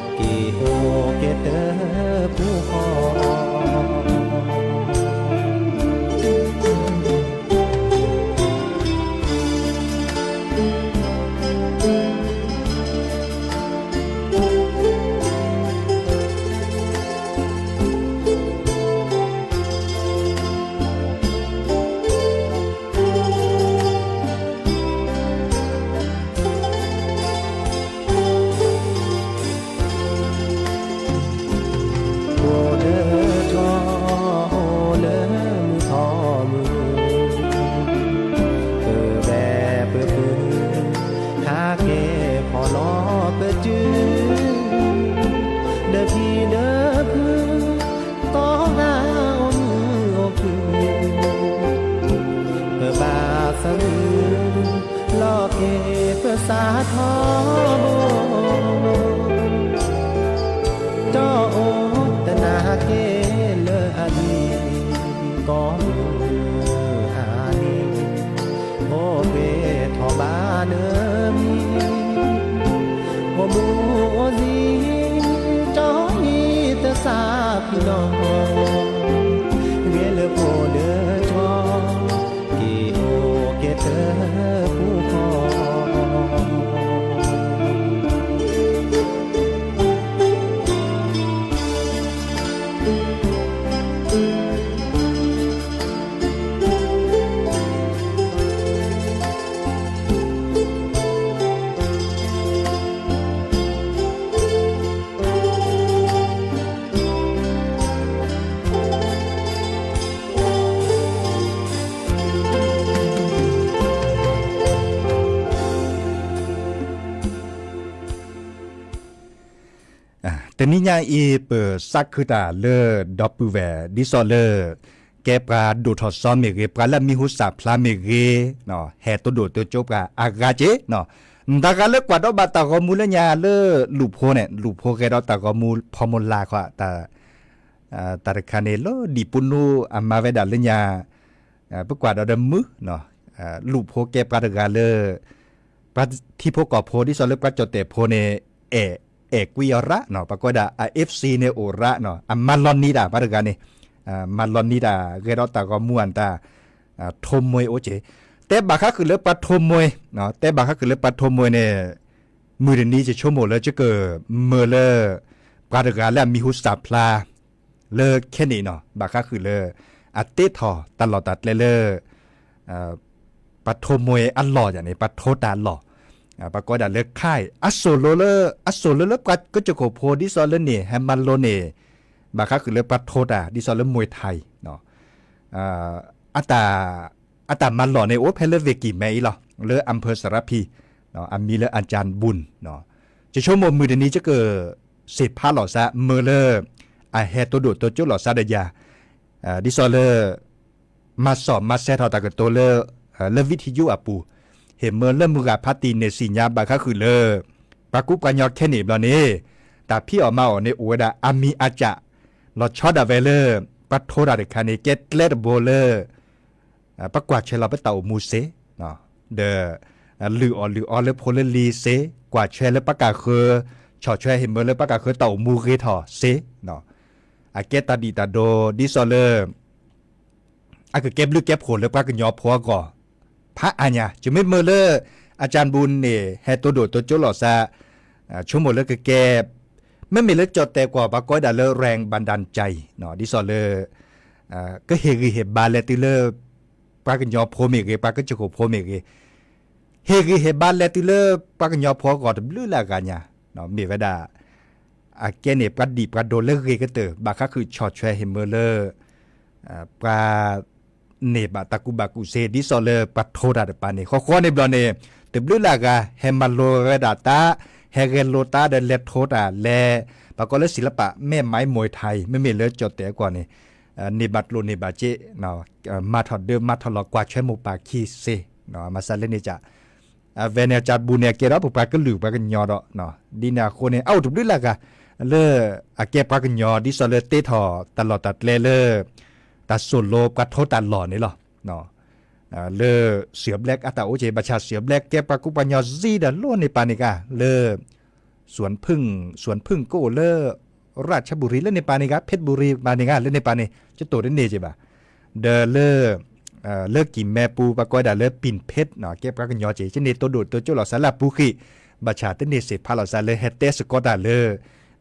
ကၠီ, က့ၤအိၣ်က့ၤတပူၤဃီ. ဖိဒီးကၠီအိၣ်လၢမုၢ်ထီၣ်မုၢ်, ပဝဲပပုၢ်, ဟးက့ၤဖီၣ်လီၤပတုာ်, ဒီးဖံဒီးဖု, ကိးဂၤအိၣ်မုာ်အိၣ်ခုၣ်, ပဘၣ်သးမုာ်, လီၤက့ၤပသးထီဘိ. ကၠီၣ်အိၣ်တနၢ်က့ၤလၢအဂ့ၤ, ကိးမုၢ်အနံၤ, အိၣ်ပှဲၤထီၣ်ဘၣ်နမံၤ, အိၣ်မူအိၣ်ဂ့ၤ, ကၠီၣ်အံၤသးစၢ် တနံၤညါအံၤ ပစးခုတၢ်လၢဒီပုၢ်ဝဲၢ် ဒ်သိးလၢ ကဲပှၤဒိၣ်ထီၣ်စီမ့ၢ်ဂ့ၤ, ပှၤလၢအမံၤဟူစၢ်ဖျါမ့ၢ်ဂ့ၤ, ဟဲတိၣ်ဒိၣ်တိၣ်ကၠိပှၤအဂၤက့ၤ, နတဂၤလၢကွၢ်ဒီးဘၣ်တၢ်ဂီၤမူလၢညါလၢလူၣ်ဖိန့ၣ်, လူၣ်ဖိဂဲၤဒီးတၢ်ဂီၤမူ formula ခီ, တၢ်တခါန့ၣ် လၢဒံၣ်ပူၤနူအမၤဝဲဒၣ်လၢညါ ပကွၢ်ဒီးဒီးမုၢ်, လူၣ်ဖိကဲပှၤတဂၤလၢ ပှၤထံဖိကီၢ်ဖိ ဒ်သိးလၢပှၤကၠီၣ်တဲၣ်ဖိန့ၣ် အဲၣ် အဲၣ်ကွံအီၤရၣ်နီၤ, ပှၤကိးဝဲဒၣ်အ FC န့ၣ်အိၣ်ရၣ်နီၤ, အမၤလီၤနံၤတၢ် ပှၤတဂၤန့ၣ်, မၤလီၤနံၤတၢ် ဂဲၤဒီးတၢ်ဂီၤမူအတၢ် ထိမှွဲအိၣ်က့ၤ, တဲဘၣ်ဃးဃုာ်လၢပှၤထိမှွဲ, တဲဘၣ်ဃးဃုာ်လၢပှၤထိမှွဲန့ၣ်, မုၢ်တနံၤယဆိကမိၣ်လၢယကမၢလၢ ပှၤတဂၤလၢအမံၤဟူစၢ်ဖျါ လၢခဲန့ၣ်နီၤ, ဘၣ်ဃးဃုာ်လၢ အတ့ထီၣ်တၢ်လီၢ်တၢ်ကျဲလၢ ပှၤထိမှွဲအလီၢ်န့ၣ်, ပှၤထိတၢ်အလီၢ်, ပှၤကိးဝဲဒၣ်လၢ ခါ, အစိၣ်လိလၢ, အစိၣ်လိလၢပှၤကစၢၢ်ခိၣ်ဖိ ဒ်သိးလၢန့ၣ် ဟဲမၤလိန့ၣ်, ဘၣ်ဃးဃုာ်လၢပှၤထိတၢ် ဒ်သိးလၢ Muay Thai အတၢ်မၤလီၢ်န့ၣ် အိၣ်ဖဲလၢ ဝ့ၢ်ကံၢ်မဲအံၤလီၤ, လၢ အၣ်ဖၢၣ်စရးဖံ, အမံၤလၢ အကၠၣ်ဘူၣ်, ယဆိကမိၣ်မုၢ်တနံၤ ယက စံးဖးလီၤစါ မၢလၢ အဟဲတိၣ်ဒိၣ်တိၣ်ကၠိလီၤစါဒီးယၤ, ဒ်သိးလၢ မၤစီၣ်မၤဆဲးထီၣ်တၢ်ကတိၤလၢ လၢ video အပူၤ, ဟ့ၣ်မၢလၢမုၢ်ဂၤဖးတံၢ်န့ၣ် စံၣ်ညါဘၣ်ဃးဃုာ်လၢ ပှၤကူပှၤကညီခဲန့ၣ်ဘျီန့ၣ်, တၢ်ဖံးအီၣ်မၤအီၣ်န့ၣ် အိၣ်ဝဲဒၣ်အမံၤအကၠၣ်, လီၤဆီဒၣ်ဝဲလၢ ပှၤထိတၢ်တခါန့ၣ် ကဲကျဲတဘိလၢ ပကွၢ်ဆၢလီၤပတၢ်အိၣ်မူစ့, ဒီး လုၢ်အီၣ်လုၢ်အီလၢဖိလၢလံၤစ့, ကွၢ်ဆၢလၢပှၤကၢ်ဃၢၤ, ဆီၣ်ထွဲဟ့ၣ်မၢလၢပှၤကၢ်ဃၢၤတၢ်အိၣ်မူဂ့ၤထီၣ်စ့, အကဲတၢ်ဒံၣ်တၢ်ဒိ ဒ်သိးလၢ အကကဲဘျုးကဲဖှိၣ်လၢပှၤကညီဖိအဂီၢ် ဖးအါညါ, ယမ့ၢ်မၢလၢ အကၠၣ်ဘူၣ်န့ၣ် ဟဲတိၣ်ဒိၣ်တိၣ်ကၠိလီၤစါ, ဆိကမိၣ်လၢကကဲ, မ့မ့ၢ်လၢကၠီၣ်တဲၣ်ကွီၢ် ပှၤကိးဝဲဒၣ်လၢ แรงบันดาลใจ ဒ်သိးလၢ ကဟ့ၣ်ဂံၢ်ဟ့ၣ်ဘါလဲၤတုၤလၢ ပှၤကညီဖိမ့ၢ်ဂ့ၤ, ပှၤကစၢၢ်ခိၣ်ဖိမ့ၢ်ဂ့ၤ, ဟ့ၣ်ဂံၢ်ဟ့ၣ်ဘါလဲၤတုၤလၢ ပှၤကညီဖိအဂီၢ်တဘျုးလၢအဂၤညါ, မ့ၢ်ဝဲဒၣ် အကဲန့ၣ် ပှၤဒံၣ်ပှၤဒိလၢဂ့ၤကတၢၢ် ဘၣ်ဃးဃုာ်ဆီၣ်ထွဲဟ့ၣ်မၢလၢ ပှၤ န့ၢ်ဘၣ်တၢ်ကူၣ်ဘၣ်ကူၣ်သ့ ဒ်သိးလၢပှၤထိတၢ်တပၤန့ၣ် ဃီဃီန့ၣ်ဘျီန့ၣ် တဘျုးလၢအဂၤ ဟဲမၤလိဝဲဒၣ်တၢ်, ဟဲဂဲၤလိတၢ်ဒီးလဲၤထိတၢ်လဲၤ, ပှၤကိးလၢ ศิลปะแม่ไม้มวยไทย မ့မ့ၢ်လၢကၠီၣ်တဲၣ်ကွီၢ်န့ၣ် န့ၢ်ဘၣ်ကျိၣ်န့ၢ်ဘၣ်စ့, မၤထီၣ်ဒၢမၤထီၣ်လီၤကွၢ်ထွဲမိၢ်ပၢ်ခံစ့, မၤစၢ်လၢန့ၣ်က အဝဲန့ၣ် အကၠၣ်ဘူၣ်န့ၣ် အကဲဒီးပပှၤကလုာ်ပှၤကညီဒီး ဒ်န့ၣ်အဃိန့ၣ် အအိၣ်တဘျုးလၢအဂၤ လၢအကဲပှၤကညီ ဒ်သိးလၢတ့ထီၣ်တၢ်လီၢ်တၢ်ကျဲလၢ တၢ်စိၢ်လိပှၤထိတၢ်လီၢ်န့ၣ်လီၤ. လၢ เสือแบล็ค အတၢ်အိၣ်က့ၤ ဘၣ်ဆၣ် เสือแบล็ค ကဲပှၤကူပှၤကညီစ့ဒီး လီၢ်န့ၢ်ပၤန့ၣ်ဂ့ၤ လၢ สวนผึ้ง สวนผึ้งကအိၣ်လၢ ราชบุรี လၢန့ၢ်ပၤန့ၣ်ဂ့ၤ เพชรบุรี ပၤန့ၣ်ဂ့ၤ လၢန့ၢ်ပၤန့ၣ် ကတိၤတန့ၢ်က့ၤဘၣ်. ဒီးလၢ လၢကံၢ်မဲပူၤ ပှၤကိးဝဲဒၣ်လၢ ปิ่นเพชร ကဲပှၤကညီက့ၤ ကန့ၢ်တိၢ်ဒိၣ်တိၢ်ကၠိလီၤစါလၢအပူၤဃံး, ဘၣ်ဆၣ်တန့ၢ်စံးဖးလီၤစါလၢဟဲတဲစ့ၢ်ကီးတၢ်လၢ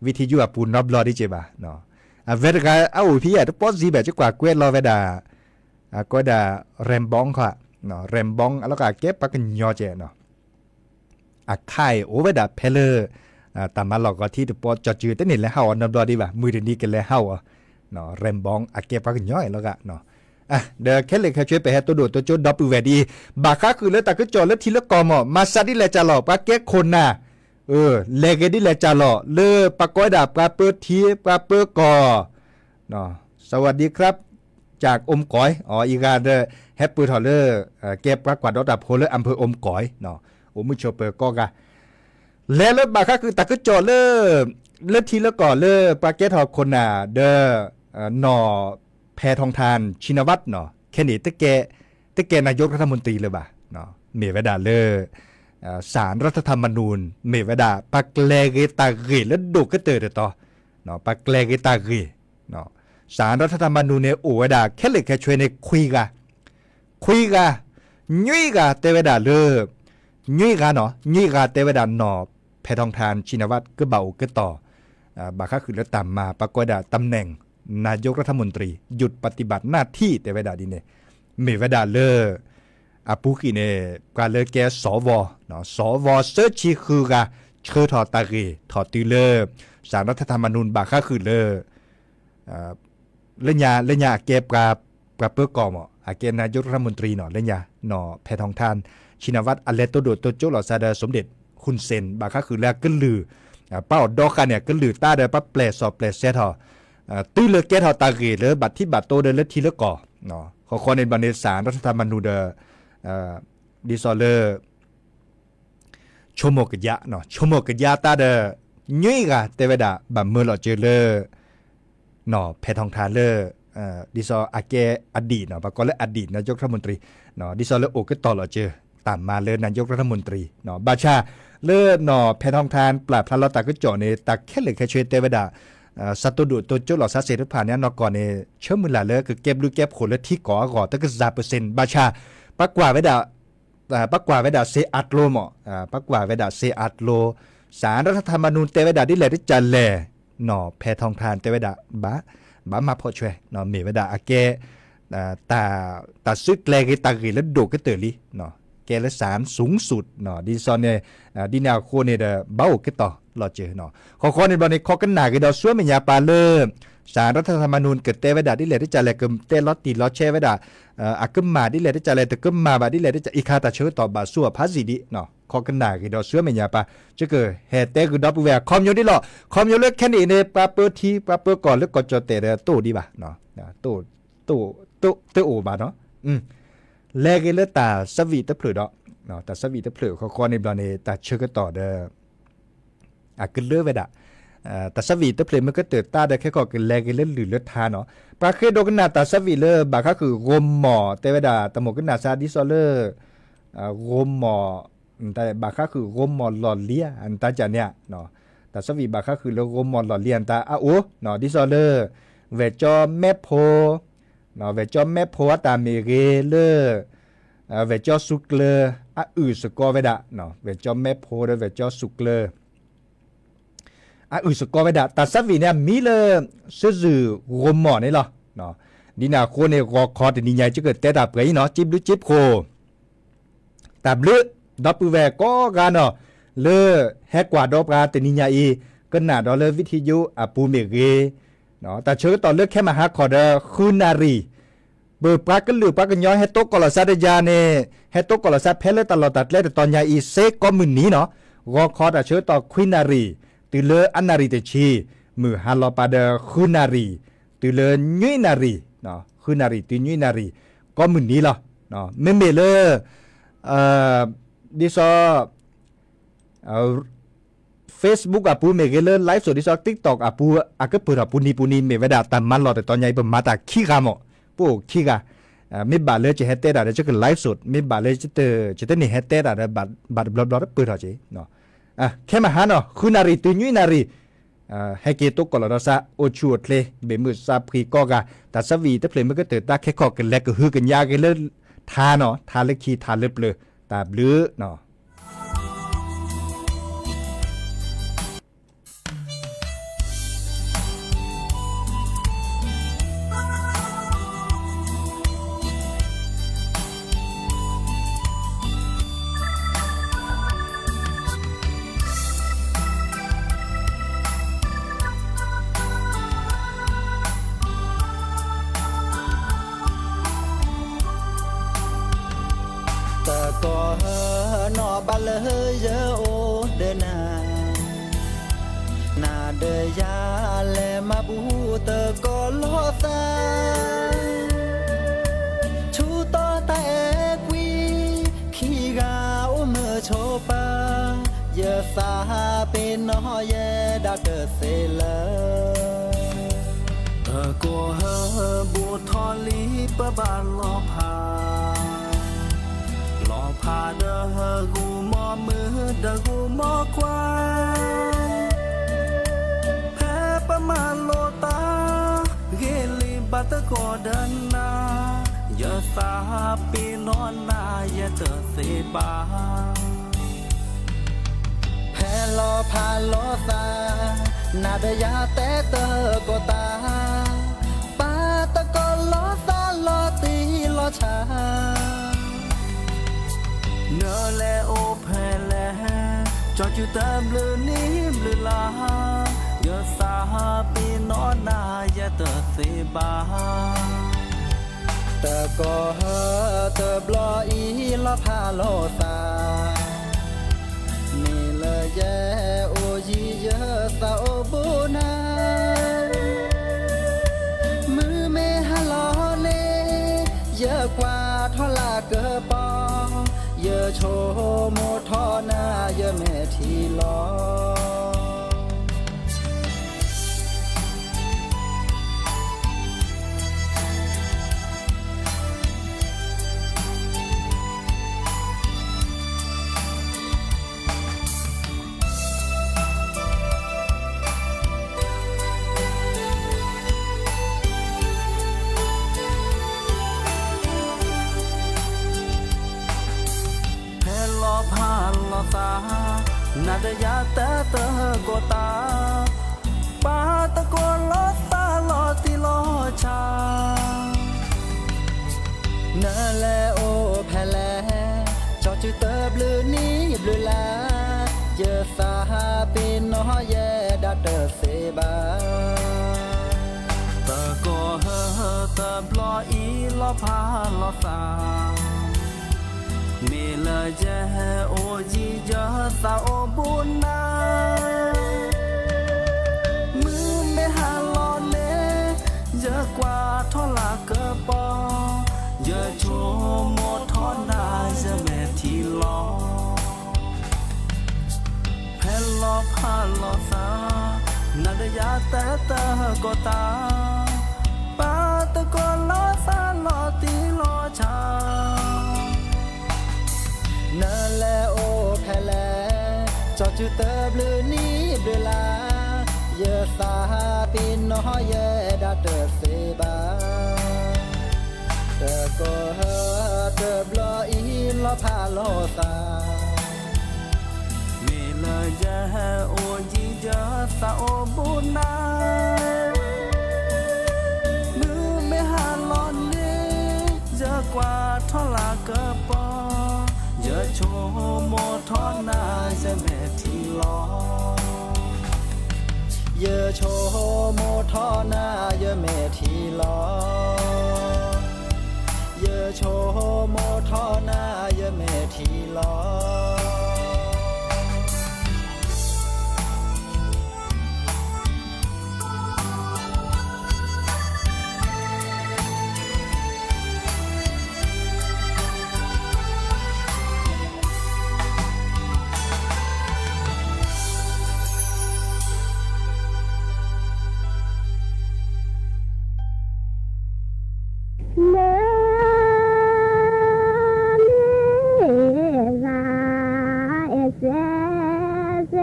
วิทยุ အပူၤနီတဘျီဒ်က့ၤဘၣ်. အဝဲတဂၤအအိၣ်ဖဲယၤတပီၢ်စံးဘၣ် ကကွၢ်ကွဲးလီၤဝဲဒၣ် ကိးဝဲဒၣ် แรมบอง ခီ, แรมบอง အလီၢ်ကးကဲပှၤကညီက့ၤ အခါအံၤအိၣ်ဝဲဒၣ်ဖဲလၢ တၢ်မၤလီၢ်ဂီၤထံတပီၢ် ကၠီၣ်စၢၤတန့ၢ်လဲၤဟးအီၤနီတဘျီဒံးဘၣ် မုၢ်တနံၤကလဲၤဟးအီၤ, แรมบอง အကဲပှၤကညီအံၤလီၤဂာ်. ဒီးခဲလၢာ်ခဲဆ့ပဟဲတိၢ်ဒိၣ်တိၢ်ကၠိဒီပုၢ်ဝဲၢ်ဒ်အံၤ ဘၣ်ဃးဃုာ်လၢတၢ်ကစီၣ်လၢထံလၢကီၢ်မး မၤစၢ်ဒ်လဲၣ်ကၢ်လီၤ ပှၤကဲခိၣ်နၢ် လဲၤဂ့ၤဒ်လဲၣ်ကၢ်လီၤ လၢပှၤကိးဝဲဒၣ်ပှၤပၢထံ ပှၤပၢကီၢ် สวัสดีครับ จากอมก๋อย အီၤအံၤဂၤဒီး ဟဲပၢၢ်ထီၣ်လၢ ကဲပှၤကွၢ်ဒီးတၢ်ဖိလၢ อำเภออมก๋อย အိၣ်မုၢ်ဆိးပၢၤကိးဂၤ လဲၤလၢဘၣ်ဃးဃုာ်တၢ်ကစီၣ်လၢ လၢထံလၢကီၢ်လၢပှၤကဲထီၣ်ခိၣ်နၢ်ဒီး နီၢ်ဖဲထီၣ်ထၣ် ชินวัตร ခဲန့ၣ် တကဲ นายกรัฐมนตรี လၢၤဘၣ် မ့ၢ်ဝဲဒၣ်လၢ สารรัฐธรรมนูญ မ့ၢ်ဝဲဒၣ် ပှၤကျဲၤဂ့ၤတၢ်ဂ့ၢ်လၢဒိၣ်ကတၢၢ်တတီၤ ပှၤကျဲၤဂ့ၤတၢ်ဂ့ၢ် สารรัฐธรรมนูญ န့ၣ် အိၣ်ဝဲဒၣ်ခဲလၢာ်ခဲဆ့န့ၣ် ခွံဂၤ ခွံဂၤ နွံဂၤတဲဝဲဒၣ်လၢ နွံဂၤနီၤ နွံဂၤတဲဝဲဒၣ်နီၢ်ဖဲထီၣ်ထၣ် ชินวัตร ကဘၣ်အိၣ်ကတီၢ် ဘၣ်ဃးဃုာ်လၢတၢ်မၤ ပှၤကိးဝဲဒၣ် ตำแหน่งนายกรัฐมนตรี หยุดปฏิบัติหน้าที่ တဲဝဲဒၣ်ဒ်န့ၣ် မ့ၢ်ဝဲဒၣ်လၢ အပူၤကွံာ်န့ၣ် ပှၤလၢကဲ สว สว သၢဆံဃုဂၤ ဆှၢထီၣ်တၢ်ဂ့ၢ်ထီၣ်တုၤလၢ สารรัฐธรรมนูญ ဘၣ်ဃးဃုာ်လၢ လၢညါ လၢညါအကဲပှၤ ပှၤပၢကီၢ်မး အကဲ นายกรัฐมนตรี နီၤ လၢညါ နီၢ်ဖဲထီၣ်ထၣ် ชินวัตร အလဲၤတိၢ်ဒိၣ်တိၢ်ကၠိလီၤစါဒီး สมเด็จ ฮุนเซน ဘၣ်ဃးဃုာ်လၢအကလုၢ် ပၢ်အီၤဒီဃာ်န့ၣ် အကလုၢ်တၢ်ဒီး ပၢ်ပျဲၢ်စီၤပျဲၢ်စဲထီၣ် တုၤလၢကဲထီၣ်တၢ်ဂ့ၢ်လၢဘၣ်ထံးဘၣ်တိၤဒီးလၢထံလၢကီၢ်, ဃီဃီန့ၣ်ဘျီန့ၣ် စးရထမနူဒီး ဒ်သိးလၢ ဆိကမိၣ်ကယါ, ဆိကမိၣ်ကယါတၢ်ဒီး ညွံဂၤတဲဝဲဒၣ် ဘၣ်မၢလီၤစၢၤလၢ နီၢ်ဖဲထီထါ လၢ ဒ်သိးအကဲအဒံၣ်နီၤ, ပှၤကိးလၢအဒံၣ် နာယိကရထမူၣ်တရံ, ဒ်သိးလၢအိၣ်ကတီၤလီၤစၢၤ တၢ်မၤလၢနာယိကရထမူၣ်တရံ, ဘၣ်ဆၣ် လၢနီၢ်ဖဲထီထါ ပျၢ်ဖျါလီၤတၢ်ကစီၣ်န့ၣ် တၢ်ခဲလၢာ်ခဲဆ့တဲဝဲဒၣ် စးတိၢ်ဒိၣ်တိစၢလီၤစၢ်သ့ၣ်တဖၣ်န့ၣ် အနီၢ်ကီၢ်န့ၣ် ဆၢမုၢ်လၢ်လၢကကဲဘျုးကဲဖှိၣ်လၢထံကီၢ်အဂီၢ် တကစၢ်ပၢၢ်စ့ၣ် ဘၣ်ဆၣ် ပှၤကွၢ်ဝဲဒၣ် ပှၤကွၢ်ဝဲဒၣ်စ့အါကျိမး, ပှၤကွၢ်ဝဲဒၣ်စ့အါကျိ, စးရထမနူတဲဝဲဒၣ်ဒ်လဲၣ်တကလဲၣ်, နီၢ်ဖဲထီထါတဲဝဲဒၣ် ဘၣ်, ဘၣ်မၤဖှီၣ်ဆွဲ, မ့ၢ်ဝဲဒၣ်အကဲ တၢ်စုကျဲၤဂ့ၤတၢ်ဂ့ၢ်လၢဒိၣ်ကတၢၢ်လံ, ကဲလၢစး สูงสุด ဒ်သိးန့ၣ် ဒ်န့ၣ်အဃိန့ၣ်ဒီး ဘၣ်အိၣ်ကတီၤလီၤစၢၤ, ဃီဃီန့ၣ်ဘျီန့ၣ် ခိးကနၣ်ဂ့ၤဒီးဆူမဲာ်ညါပၢ်လၢ စးရထမနူကတဲဝဲဒၣ်ဒ်လဲၣ်တကလဲၣ် ကတဲလီၤတံၢ်လီၤဆဲးဝဲဒၣ် အကမၣ်ဒ်လဲၣ်တကလဲၣ် တကမၣ်ဘၣ်ဒ်လဲၣ်တကလဲၣ် အံၤခါတၢ်ဆၢကတီၢ်ဘၣ်ဆူအဖးစံၣ်ဒံး, ခိးကနၣ်ဂ့ၤဒီးဆူမဲာ်ညါပၢ် ကဟဲတဲဂ့ၤဒီပုၢ်ဝဲၢ် ခီမညီဒ်လီၤ, ခီမညီလၢခဲန့ၣ်အံၤန့ၣ် ပှၤပၢထံ ပှၤပၢကီၢ်လၢကီၢ်ကၠီၣ်တဲာ်ဒီးတအိၣ်ဒံးဘၣ်, တအိၣ်ဘၣ်နီၤ, လဲၤဂ့ၤလၢတၢ်ဆၢဝံၣ်တဖျၢၣ်ဒီး, တၢ်ဆၢဝံၣ်တဖျၢၣ်ဃီဃီန့ၣ်ဘျီန့ၣ် တၢ်ဆၢကတီၢ်ဒီး အကလၢဝဲဒၣ်, တၢ်ဆၢဝံၣ်တဖျၢၣ်မ့ၢ်ကတၢၢ်တၢ်ဒီးခဲကီၢ်ကလဲၤဂ့ၤလၢလုၢ်လၢထါနီၤ, ပှၤဃ့ဒိကနၣ်တၢ်ဆၢဝံၣ်လၢဘၣ်ဃးဃုာ်ဂိၤမီၢ် တဲဝဲဒၣ် တမိၢ်ကနၣ်စးဒ်သိးလၢ ဂိၤမီၢ် ဘၣ်ဃးဃုာ်ဂိၤမီၢ်လီၢ်လံၤ အတၢ်ကန့ၣ်, တၢ်ဆၢဝံၣ်ဘၣ်ဃးဃုာ်လၢဂိၤမီၢ်လီၢ်လံၤအတၢ်အအိၣ်, ဒ်သိးလၢ ဝဲၢ်ကၠီမဲဖိ, ဝဲၢ်ကၠီမဲဖိအတၢ်မ့ၢ်ဂ့ၤလၢ ဝဲၢ်ကၠီစူၤကျၢၤ အအုၣ်စ့ၢ်ကီးဝဲဒၣ်, ဝဲၢ်ကၠီမဲဖိဒီးဝဲၢ်ကၠီစူၤကျၢၤ အအုၣ်စ့ၢ်ကီးဝဲဒၣ် တၢ်ဆၢဝံၣ်န့ၣ်အမံၤလၢ စုစုဂိၤမီၢ်န့ၣ်လီၤ. ဒ်န့ၣ်အဃိန့ၣ် ဂီၤခီတနံၤညါအံၤ ယကတဲတၢ်ပှဲၤအံၤနီၤ စံးဘျုးစံးဖှိၣ် တၢ်ဘျုး ဒီပုၢ်ဝဲၢ်ကိးဂၤနီၤ လၢဟဲကွၢ်ဒီးပှၤတနံၤညါအံၤ ကနၣ်ဒီးလၢ วิทยุ အပူၤမ့ၢ်ဂ့ၤ, တၢ်ဆၢကတီၢ်လၢခဲမဟါခီဒီး ဃုနၣ်ရံၣ် ပပှၤကလုာ်ပှၤကညီဟဲတိကိးလီၤစၢ်တယၤန့ၣ် ဟဲတိကိးလီၤစၢ်ဖဲလၢတၢ်လီၢ်တၢ်ကျဲတတီၤညါအံၤ စ့ကိးမုၢ်နံၤနီၤ, ဂီၤခီတၢ်ဆၢကတီၢ်ခွံနၣ်ရံၣ် တုၤလၢအနၣ်ရံၣ်တဆံ, မုၢ်ဟါလီၤပာ်ဒီးဃုနၣ်ရံၣ် တုၤလၢနွံနၣ်ရံၣ်, ဃုနၣ်ရံၣ်တုၤနွံနၣ်ရံၣ် ကိးမုၢ်နံၤလီၤ. မ့မ့ၢ်လၢ ဒ်သိး Facebook အပူၤမ့ၢ်ဂ့ၤ လၢ live စိး ဒ်သိး TikTok အပူၤ အကပၢၢ်ထီၣ်ပူၤနံၤပူၤနံၤ မ့ၢ်ဝဲဒၣ်တၢ်မၤလီၢ်တတီၤညါအံၤ ပမၤတၢ်ခံဂၤမး, ပအိၣ်ခံဂၤ, မ့ၢ်ဘၣ်လၢယဟဲတဲတၢ်ဒီး ယက live စိး, မ့ၢ်ဘၣ်လၢ ယတန့ၢ်ဟဲတဲတၢ်ဒီး ဘၣ်တဘျီဘျီတပၢၢ်ထီၣ်က့ၤ, ခဲမဟါနီၤ ဃုနၣ်ရံၣ်တုၤနွံနၣ်ရံၣ် ဟဲက့ၤတိကိးလီၤဒီးစၢ် အိၣ်ဆူၣ်အိၣ်ချ့ ဘၣ်မုာ်စၢ်ဖှံကိးဂၤ, တၢ်ဆၢဝံၣ်တဖျၢၣ်မ့ၢ်ကတၢၢ်တၢ်ခဲကီၢ်ကလဲၤကဟုကညါက့ၤလၢ ထါနီၤ ထါလၢခံထါလၢပျၢၤ, တၢ်ဘျုးနီၤ. တကီၢ်ဟၢနီၢ်ဘၣ်လၢယအိၣ်ဒီးနၤ, နၤဒီးယၤလဲၤမၤဘူၣ်တကီၢ်လီၤသး, ဆူတီတၢ်အဲၣ်ကွံ ခံဂၤအိၣ်မုာ်ဆိးပၢၤ, ယသးပ့ၤနီၣ်ယဲဒၣ်တသ့လၢ တကီၢ်ဟၢဘူးထီၣ်လံပဘၣ်လီၤဖး, လီၤဖးဒီးဂုာ်မီၢ်မုၢ်ဒီးဂုာ်မီၢ်ခွါ, ဖဲပမၤလိာ်တၢ် ဂ့ၤလံဘၣ်တကီၢ်ဒီးနၤ, ယသးပ့ၤနီၣ်နၤယဲတသ့ဘၣ်. ဖဲလီၤဖးလီၤသး, နၤဒီးယၤတဲတကီၢ်တၢ်, ပာ်တကီၢ်လီၤသးလီၤတံၢ်လီၤဆဲး, နလဲၤအိၣ်ဖဲလဲၣ်, ကၠီစုတၢ်ဘျုးနံၤဘျုးလါ, ယသးပ့ၤနီၣ်နၤယဲတသ့ဘၣ်. တကီၢ်ဟၢတဘျီအံၤလီၤဖးလီၤသး, မ့ၢ်လၢယဲအိၣ် ယသးအိၣ်ဘူးနၤ, မုၢ်မ့ၢ်ဟါလီၤန့ၣ်, ယကွၢ်ထီၣ်လၢကပီၤ, ယဆိကမိၣ်ထီၣ်နၤ ယမဲာ်ထံလီၤ. ဖဲလီၤဖးလီၤသး, နၤဒီးယၤတၢ်တကိးတၢ်, ပာ်သကိးလီၤသး လီၤတံၢ်လီၤဆဲး, နလဲၤအိၣ်ဖဲလဲၣ်, ကၠီစုတဘျုးနံၣ်ဘျုးလါ, ယသးပ့ၤနီၣ် ယဲဒၣ်တသ့ဘၣ်. သကိးဧၢ, တဘျီအံၤလီၤဖးလီၤသး, မ့ၢ်လၢယဟဲအိၣ်ယံၤ ယသးအိၣ်ဘူးနၤ, မုၢ်မ့ၢ်ဟါလီၤန့ၣ်, ယကွၢ်ထီၣ်လၢကပီၤ, ယဆိကမိၣ်ထီၣ်နၤ ယမဲာ်ထံလီၤ. ဖဲလီၤဖးလီၤသး, နၤဒီးယၤတၢ်တကိးတၢ်, ပာ်သကိးလီၤသး လီၤတံၢ်လီၤဆဲး, နလဲၤအိၣ်ဖဲလဲၣ်, ကၠီစုတဘျုးနံၣ်ဘျုးလါ, ယသးပ့ၤနီၣ် ယဲဒၣ်တသ့ဘၣ်. သကိးဧၢ, တဘျီအံၤလီၤဖးလီၤသး, မ့ၢ်လၢယဟဲအိၣ်ယံၤ ယသးအိၣ်ဘူးနၤ, မုၢ်မ့ၢ်ဟါလီၤန့ၣ်, ယကွၢ်ထီၣ်လၢကပီၤ, ယဆိကမိၣ်ထီၣ်နၤ ယမဲာ်ထံလီၤ. ယဆိကမိၣ်ထီၣ်နၤ ယမဲာ်ထံလီၤ. ယဆိကမိၣ်ထီၣ်နၤ ယမဲာ်ထံလီၤ. လၢန့ၣ်ဂၤအဲၣ်စဲးစဲး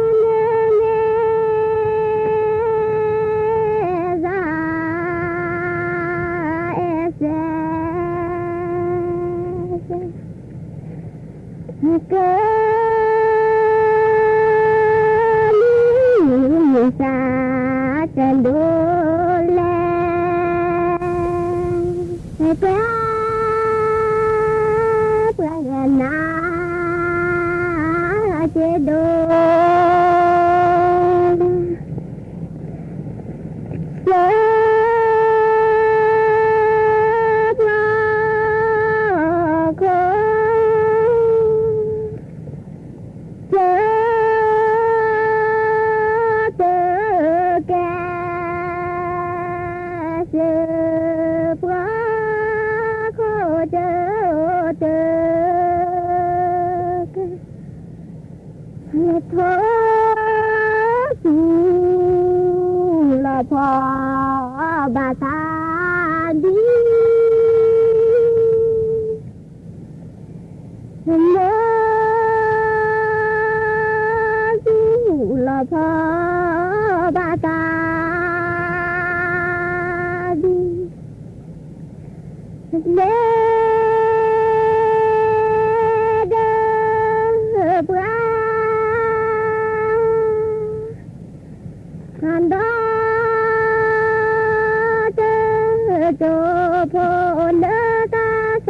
လၢန့ၣ်ဂၤအဲၣ်စဲးစဲး ကဲလံသးတဒိးလဲၣ်, ကဲပှၤဂၤနၤ ကဲဒိး ကဲ ပှၤခိၣ် ကဲ တကဲ စၢပှၤခိၣ် ကဲ တ ကဲ ထိၣ်သူလီၤဖီဘၣ်သးဒ် လၢသူလီၤဖီဘၣ်သးဒ် လဲၤဒီး ပှၤ ဒီး တကၠိဖိလၢကစၢ်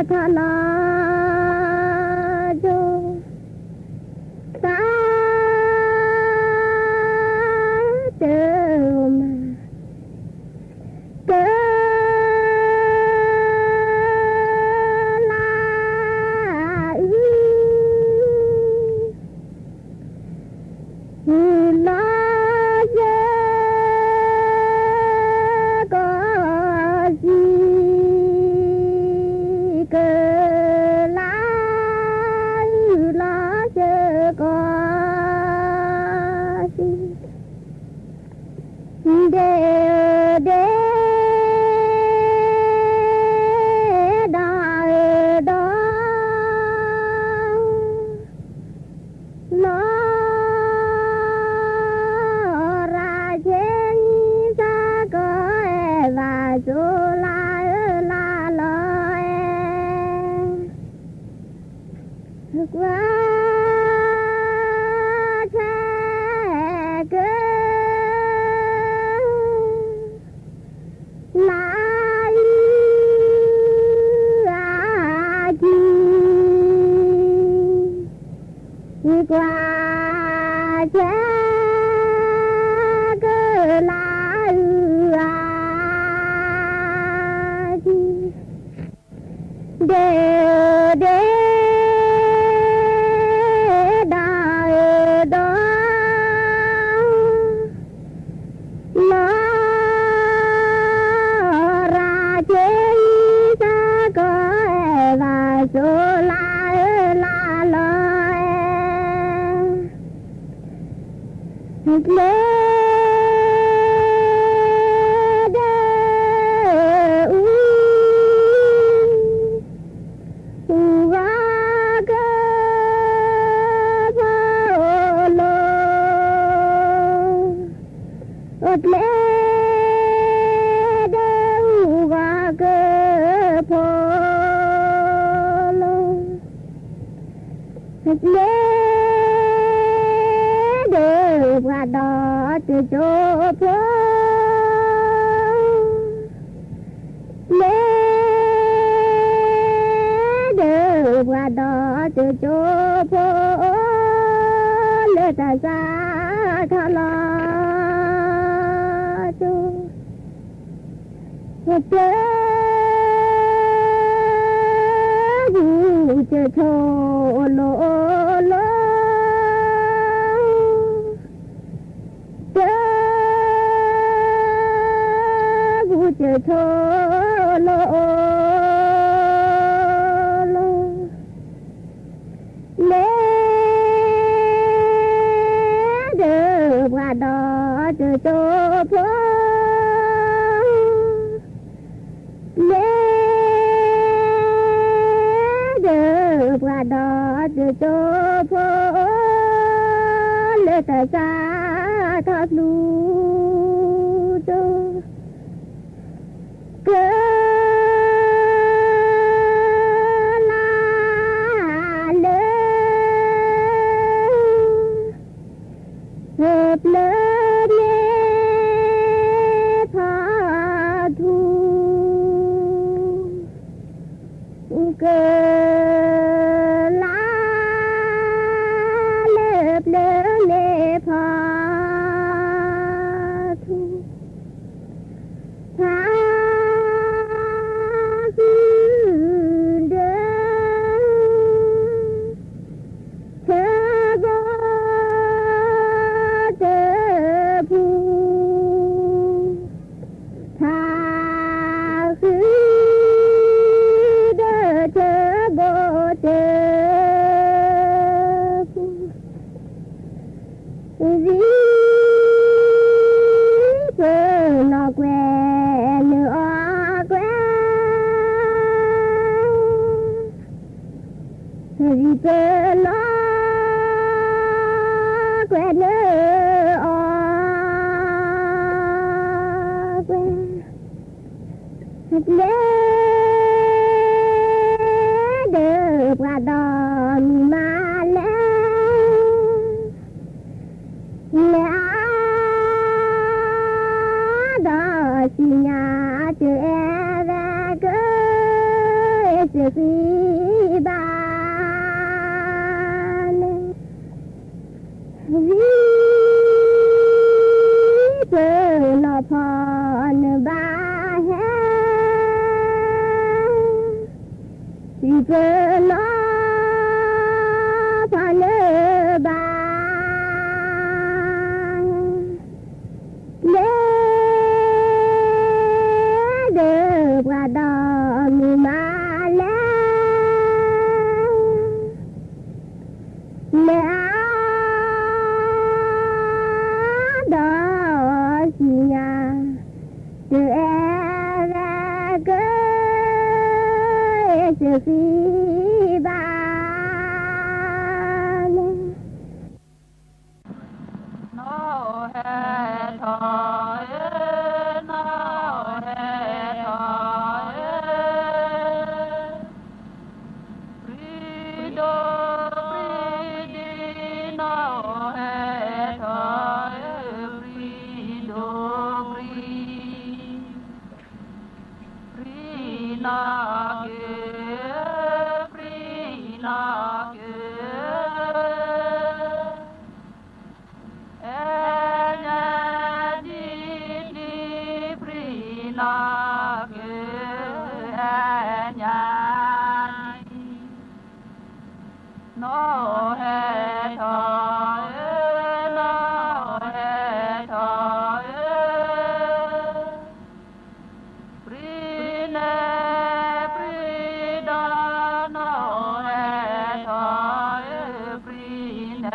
ထီၣ်လီၤကၠိ သး တမၤ ကလၤ အု ဒ့ၣ်ဒ့ၣ် ဒီးအၢဒီး နီၢ်ရၤဆ့နံၤ သးကီအဲၣ်ဘၣ် စိၤလါအၢလါလီၤအဲၣ် ကွၢ်ဆၢက လါအုအကံ ကွၢ်ဆၢက လါအုအကံ ဒ့ၣ်ဒ့ၣ် ဒီးအၢဒီး နီၢ်ရၤဆ့နံၤ သးကီအဲၣ်ဘၣ် စိၤလါအၢလါလီၤ ကျဲဒၢအူ အူဂၤကဖီလိၤ ကျဲဒၢအူဂၤကဖီလိၤ ကျဲဒၢပှၤဒီးတကၠိဖိ ကျဲဒၢပှၤဒီးတကၠိဖိ လၢတၢ်စးထီၣ်လီၤ ကၠိ တၢ် ဘူးတၢ်ဆိၣ်လိၤလိၤ တၢ် ဘူးတၢ်ဆိၣ်လိၤလိၤ လၢဒၢပှၤဒီးတကၠိဖိ လၢဒၢပှၤဒီးတကၠိဖိ လၢတၢ်စးထီၣ်သူ က လါလၢ ပျၢၤန့ၢ်ဖီထူ က လါ လၢပျၢၤန့ၢ်ဖီထူ ဖး ဃုဒၢ ထၢဘိတၢ်ဖူ ဖး ဃုဒၢ ထၢဘိတၢ်ဖူ ဝံၤ ပနီၢ်ကွဲး နၢအီၣ်ကွဲး ဝံၤ ပနီၢ်ကွဲး နၢအီၣ်ကွဲး ကျဲဒၢပှၤဒီးမုၢ်မၤလဲၣ်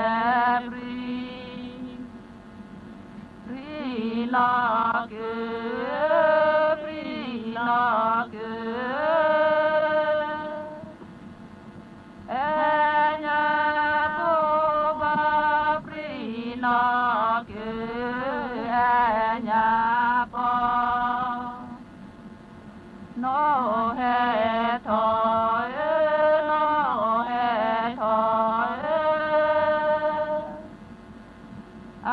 ပြံ, ပြံနီၢ်ကု, ပြံနီၢ်ကု, အဲၣ်ညါပီၤဘၣ် ပြံနီၢ်ကု, အဲၣ်ညါပီၤ နီၢ်ဟဲထီၣ်ဧၢ, နီၢ်ဟဲထီၣ်ဧၢ, အက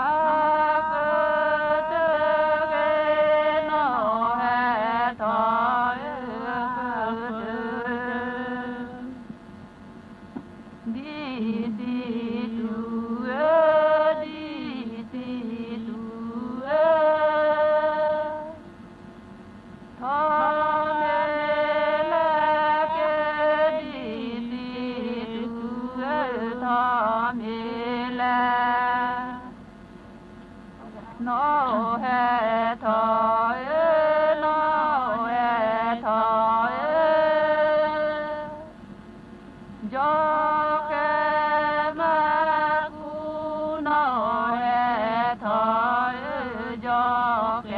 တၢၢ်ဂ့ၤ နီၢ်ဟဲထီၣ်ဧၢ, အကတၢၢ် ဒ်စံးတူၢ်ဧၢ, ဒ်စံးတူၢ်ဧၢ, ထီၣ်မ့ၢ်လဲၣ်က့ၤ ဒ်စံးတူၢ်ဧၢ, ထီၣ်မ့ၢ်လဲၣ် နီၢ်ဟဲထီၣ်ဧၢ, နီၢ်ဟဲထီၣ်ဧၢ, ကၠီၤဃဲမါကူ နီၢ်ဟဲထီၣ်ဧၢ, ကၠီၤဃဲ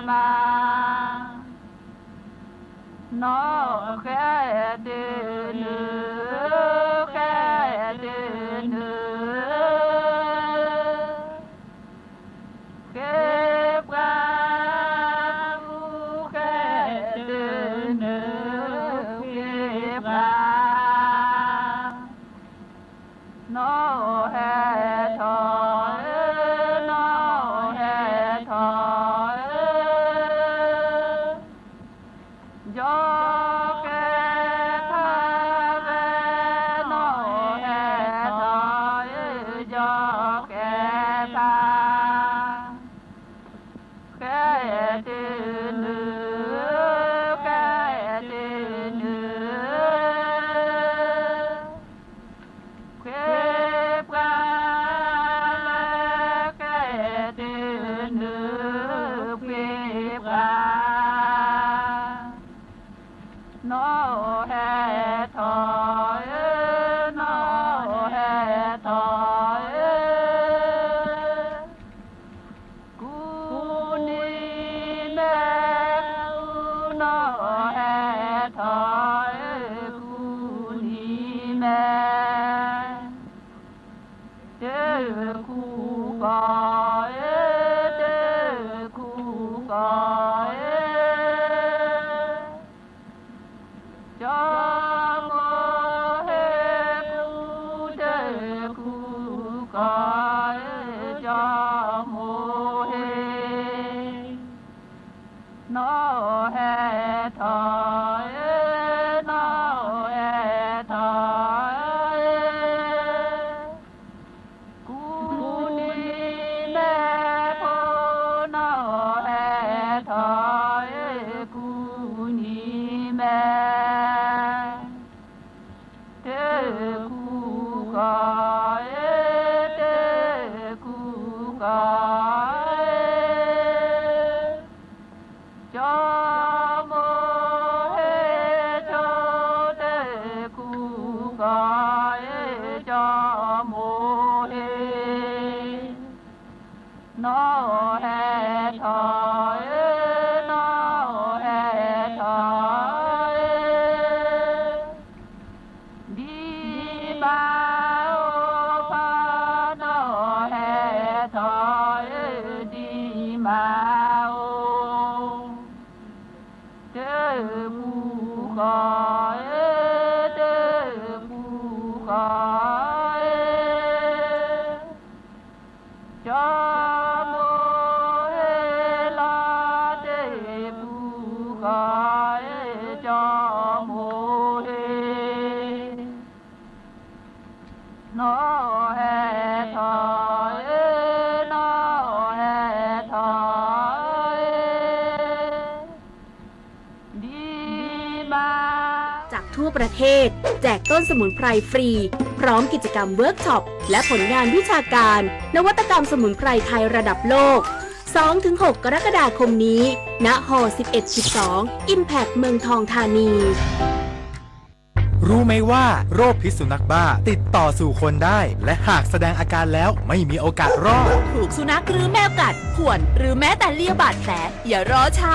မါ နီၢ်ဃဲတနုၤ, ဃဲတနုၤ ဃ့ပှၤ, ဃဲတနုၤ ဃ့ပှၤ နီၢ်ဟဲထီၣ်ဧၢ, နီၢ်ဟဲထီၣ်ဧၢ, ကၠီၤဃဲဖါဝဲ နီၢ်ဟဲထီၣ်ဧၢ, ကၠီၤဃဲဖါ ဃဲတနုၤ, ဃဲတနုၤ ဃ့ပှၤလၢ ဃဲတနုၤ ဃ့ပှၤ နီၢ်ဟဲထီၣ်ဧၢ, နီၢ်ဟဲထီၣ်ဧၢ, ကူနံၤမဲ ကူ နီၢ်ဟဲထီၣ်ဧၢ, ကူနံၤမဲ တၢ်ကူကီၢ်ဧၢ, တၢ်ကူကီၢ်ဧၢ, ကၠီၤမိၢ်ဟ့ၣ်ကူ တၢ်ကူကီၢ်ဧၢ, ကၠီၤမိၢ်ဟ့ၣ် နီၢ်ဟဲထီၣ်ဧၢ, နီၢ်ဟဲထီၣ်ဧၢ, ကူနံၤမဲဖိ နီၢ်ဟဲထီၣ်ဧၢ, ကူနံၤမဲ တၢ်ကူကီၢ်ဧၢ, တၢ်ကူကီၢ်ဧၢ, ကၠီၤမိၢ်ဟ့ၣ်ကၠီၤ တၢ်ကူကီၢ်ဧၢ, ကၠီၤမိၢ်ဟ့ၣ် နီၢ်ဟဲထီၣ်ဧၢ, နီၢ်ဟဲထီၣ်ဧၢ, ဒံၣ်မါအိၣ်ဖး နီၢ်ဟဲထီၣ်ဧၢ, ဒံၣ်မါအိၣ် တၢ်ကူကီၢ်ဧၢ, တၢ်ကူကီၢ်ဧၢ, ကၠီၤမိၢ်ဟ့ၣ်လီၤ တၢ်ကူကီၢ်ဧၢ, ကၠီၤမိၢ်ဟ့ၣ် နီၢ်ဟဲထီၣ်ဧၢ, နီၢ်ဟဲထီၣ်ဧၢ, ဒံၣ်မါ จากทั่วประเทศ แจกต้นสมุนไพรฟรี พร้อมกิจกรรมเวิร์กช็อป และผลงานวิชาการ นวัตกรรมสมุนไพรไทยระดับโลก สองถึงหก กรกฎาคมนี้ ณ ฮอ สิบเอ็ดสิบสอง Impact เมืองทองธานี รู้ไหมว่าโรคพิษสุนัขบ้าติดต่อสู่คนได้ และหากแสดงอาการแล้วไม่มีโอกาสรอด ถูกสุนัขหรือแมวกัด ข่วน หรือแม้แต่เลียบาดแผล อย่ารอช้า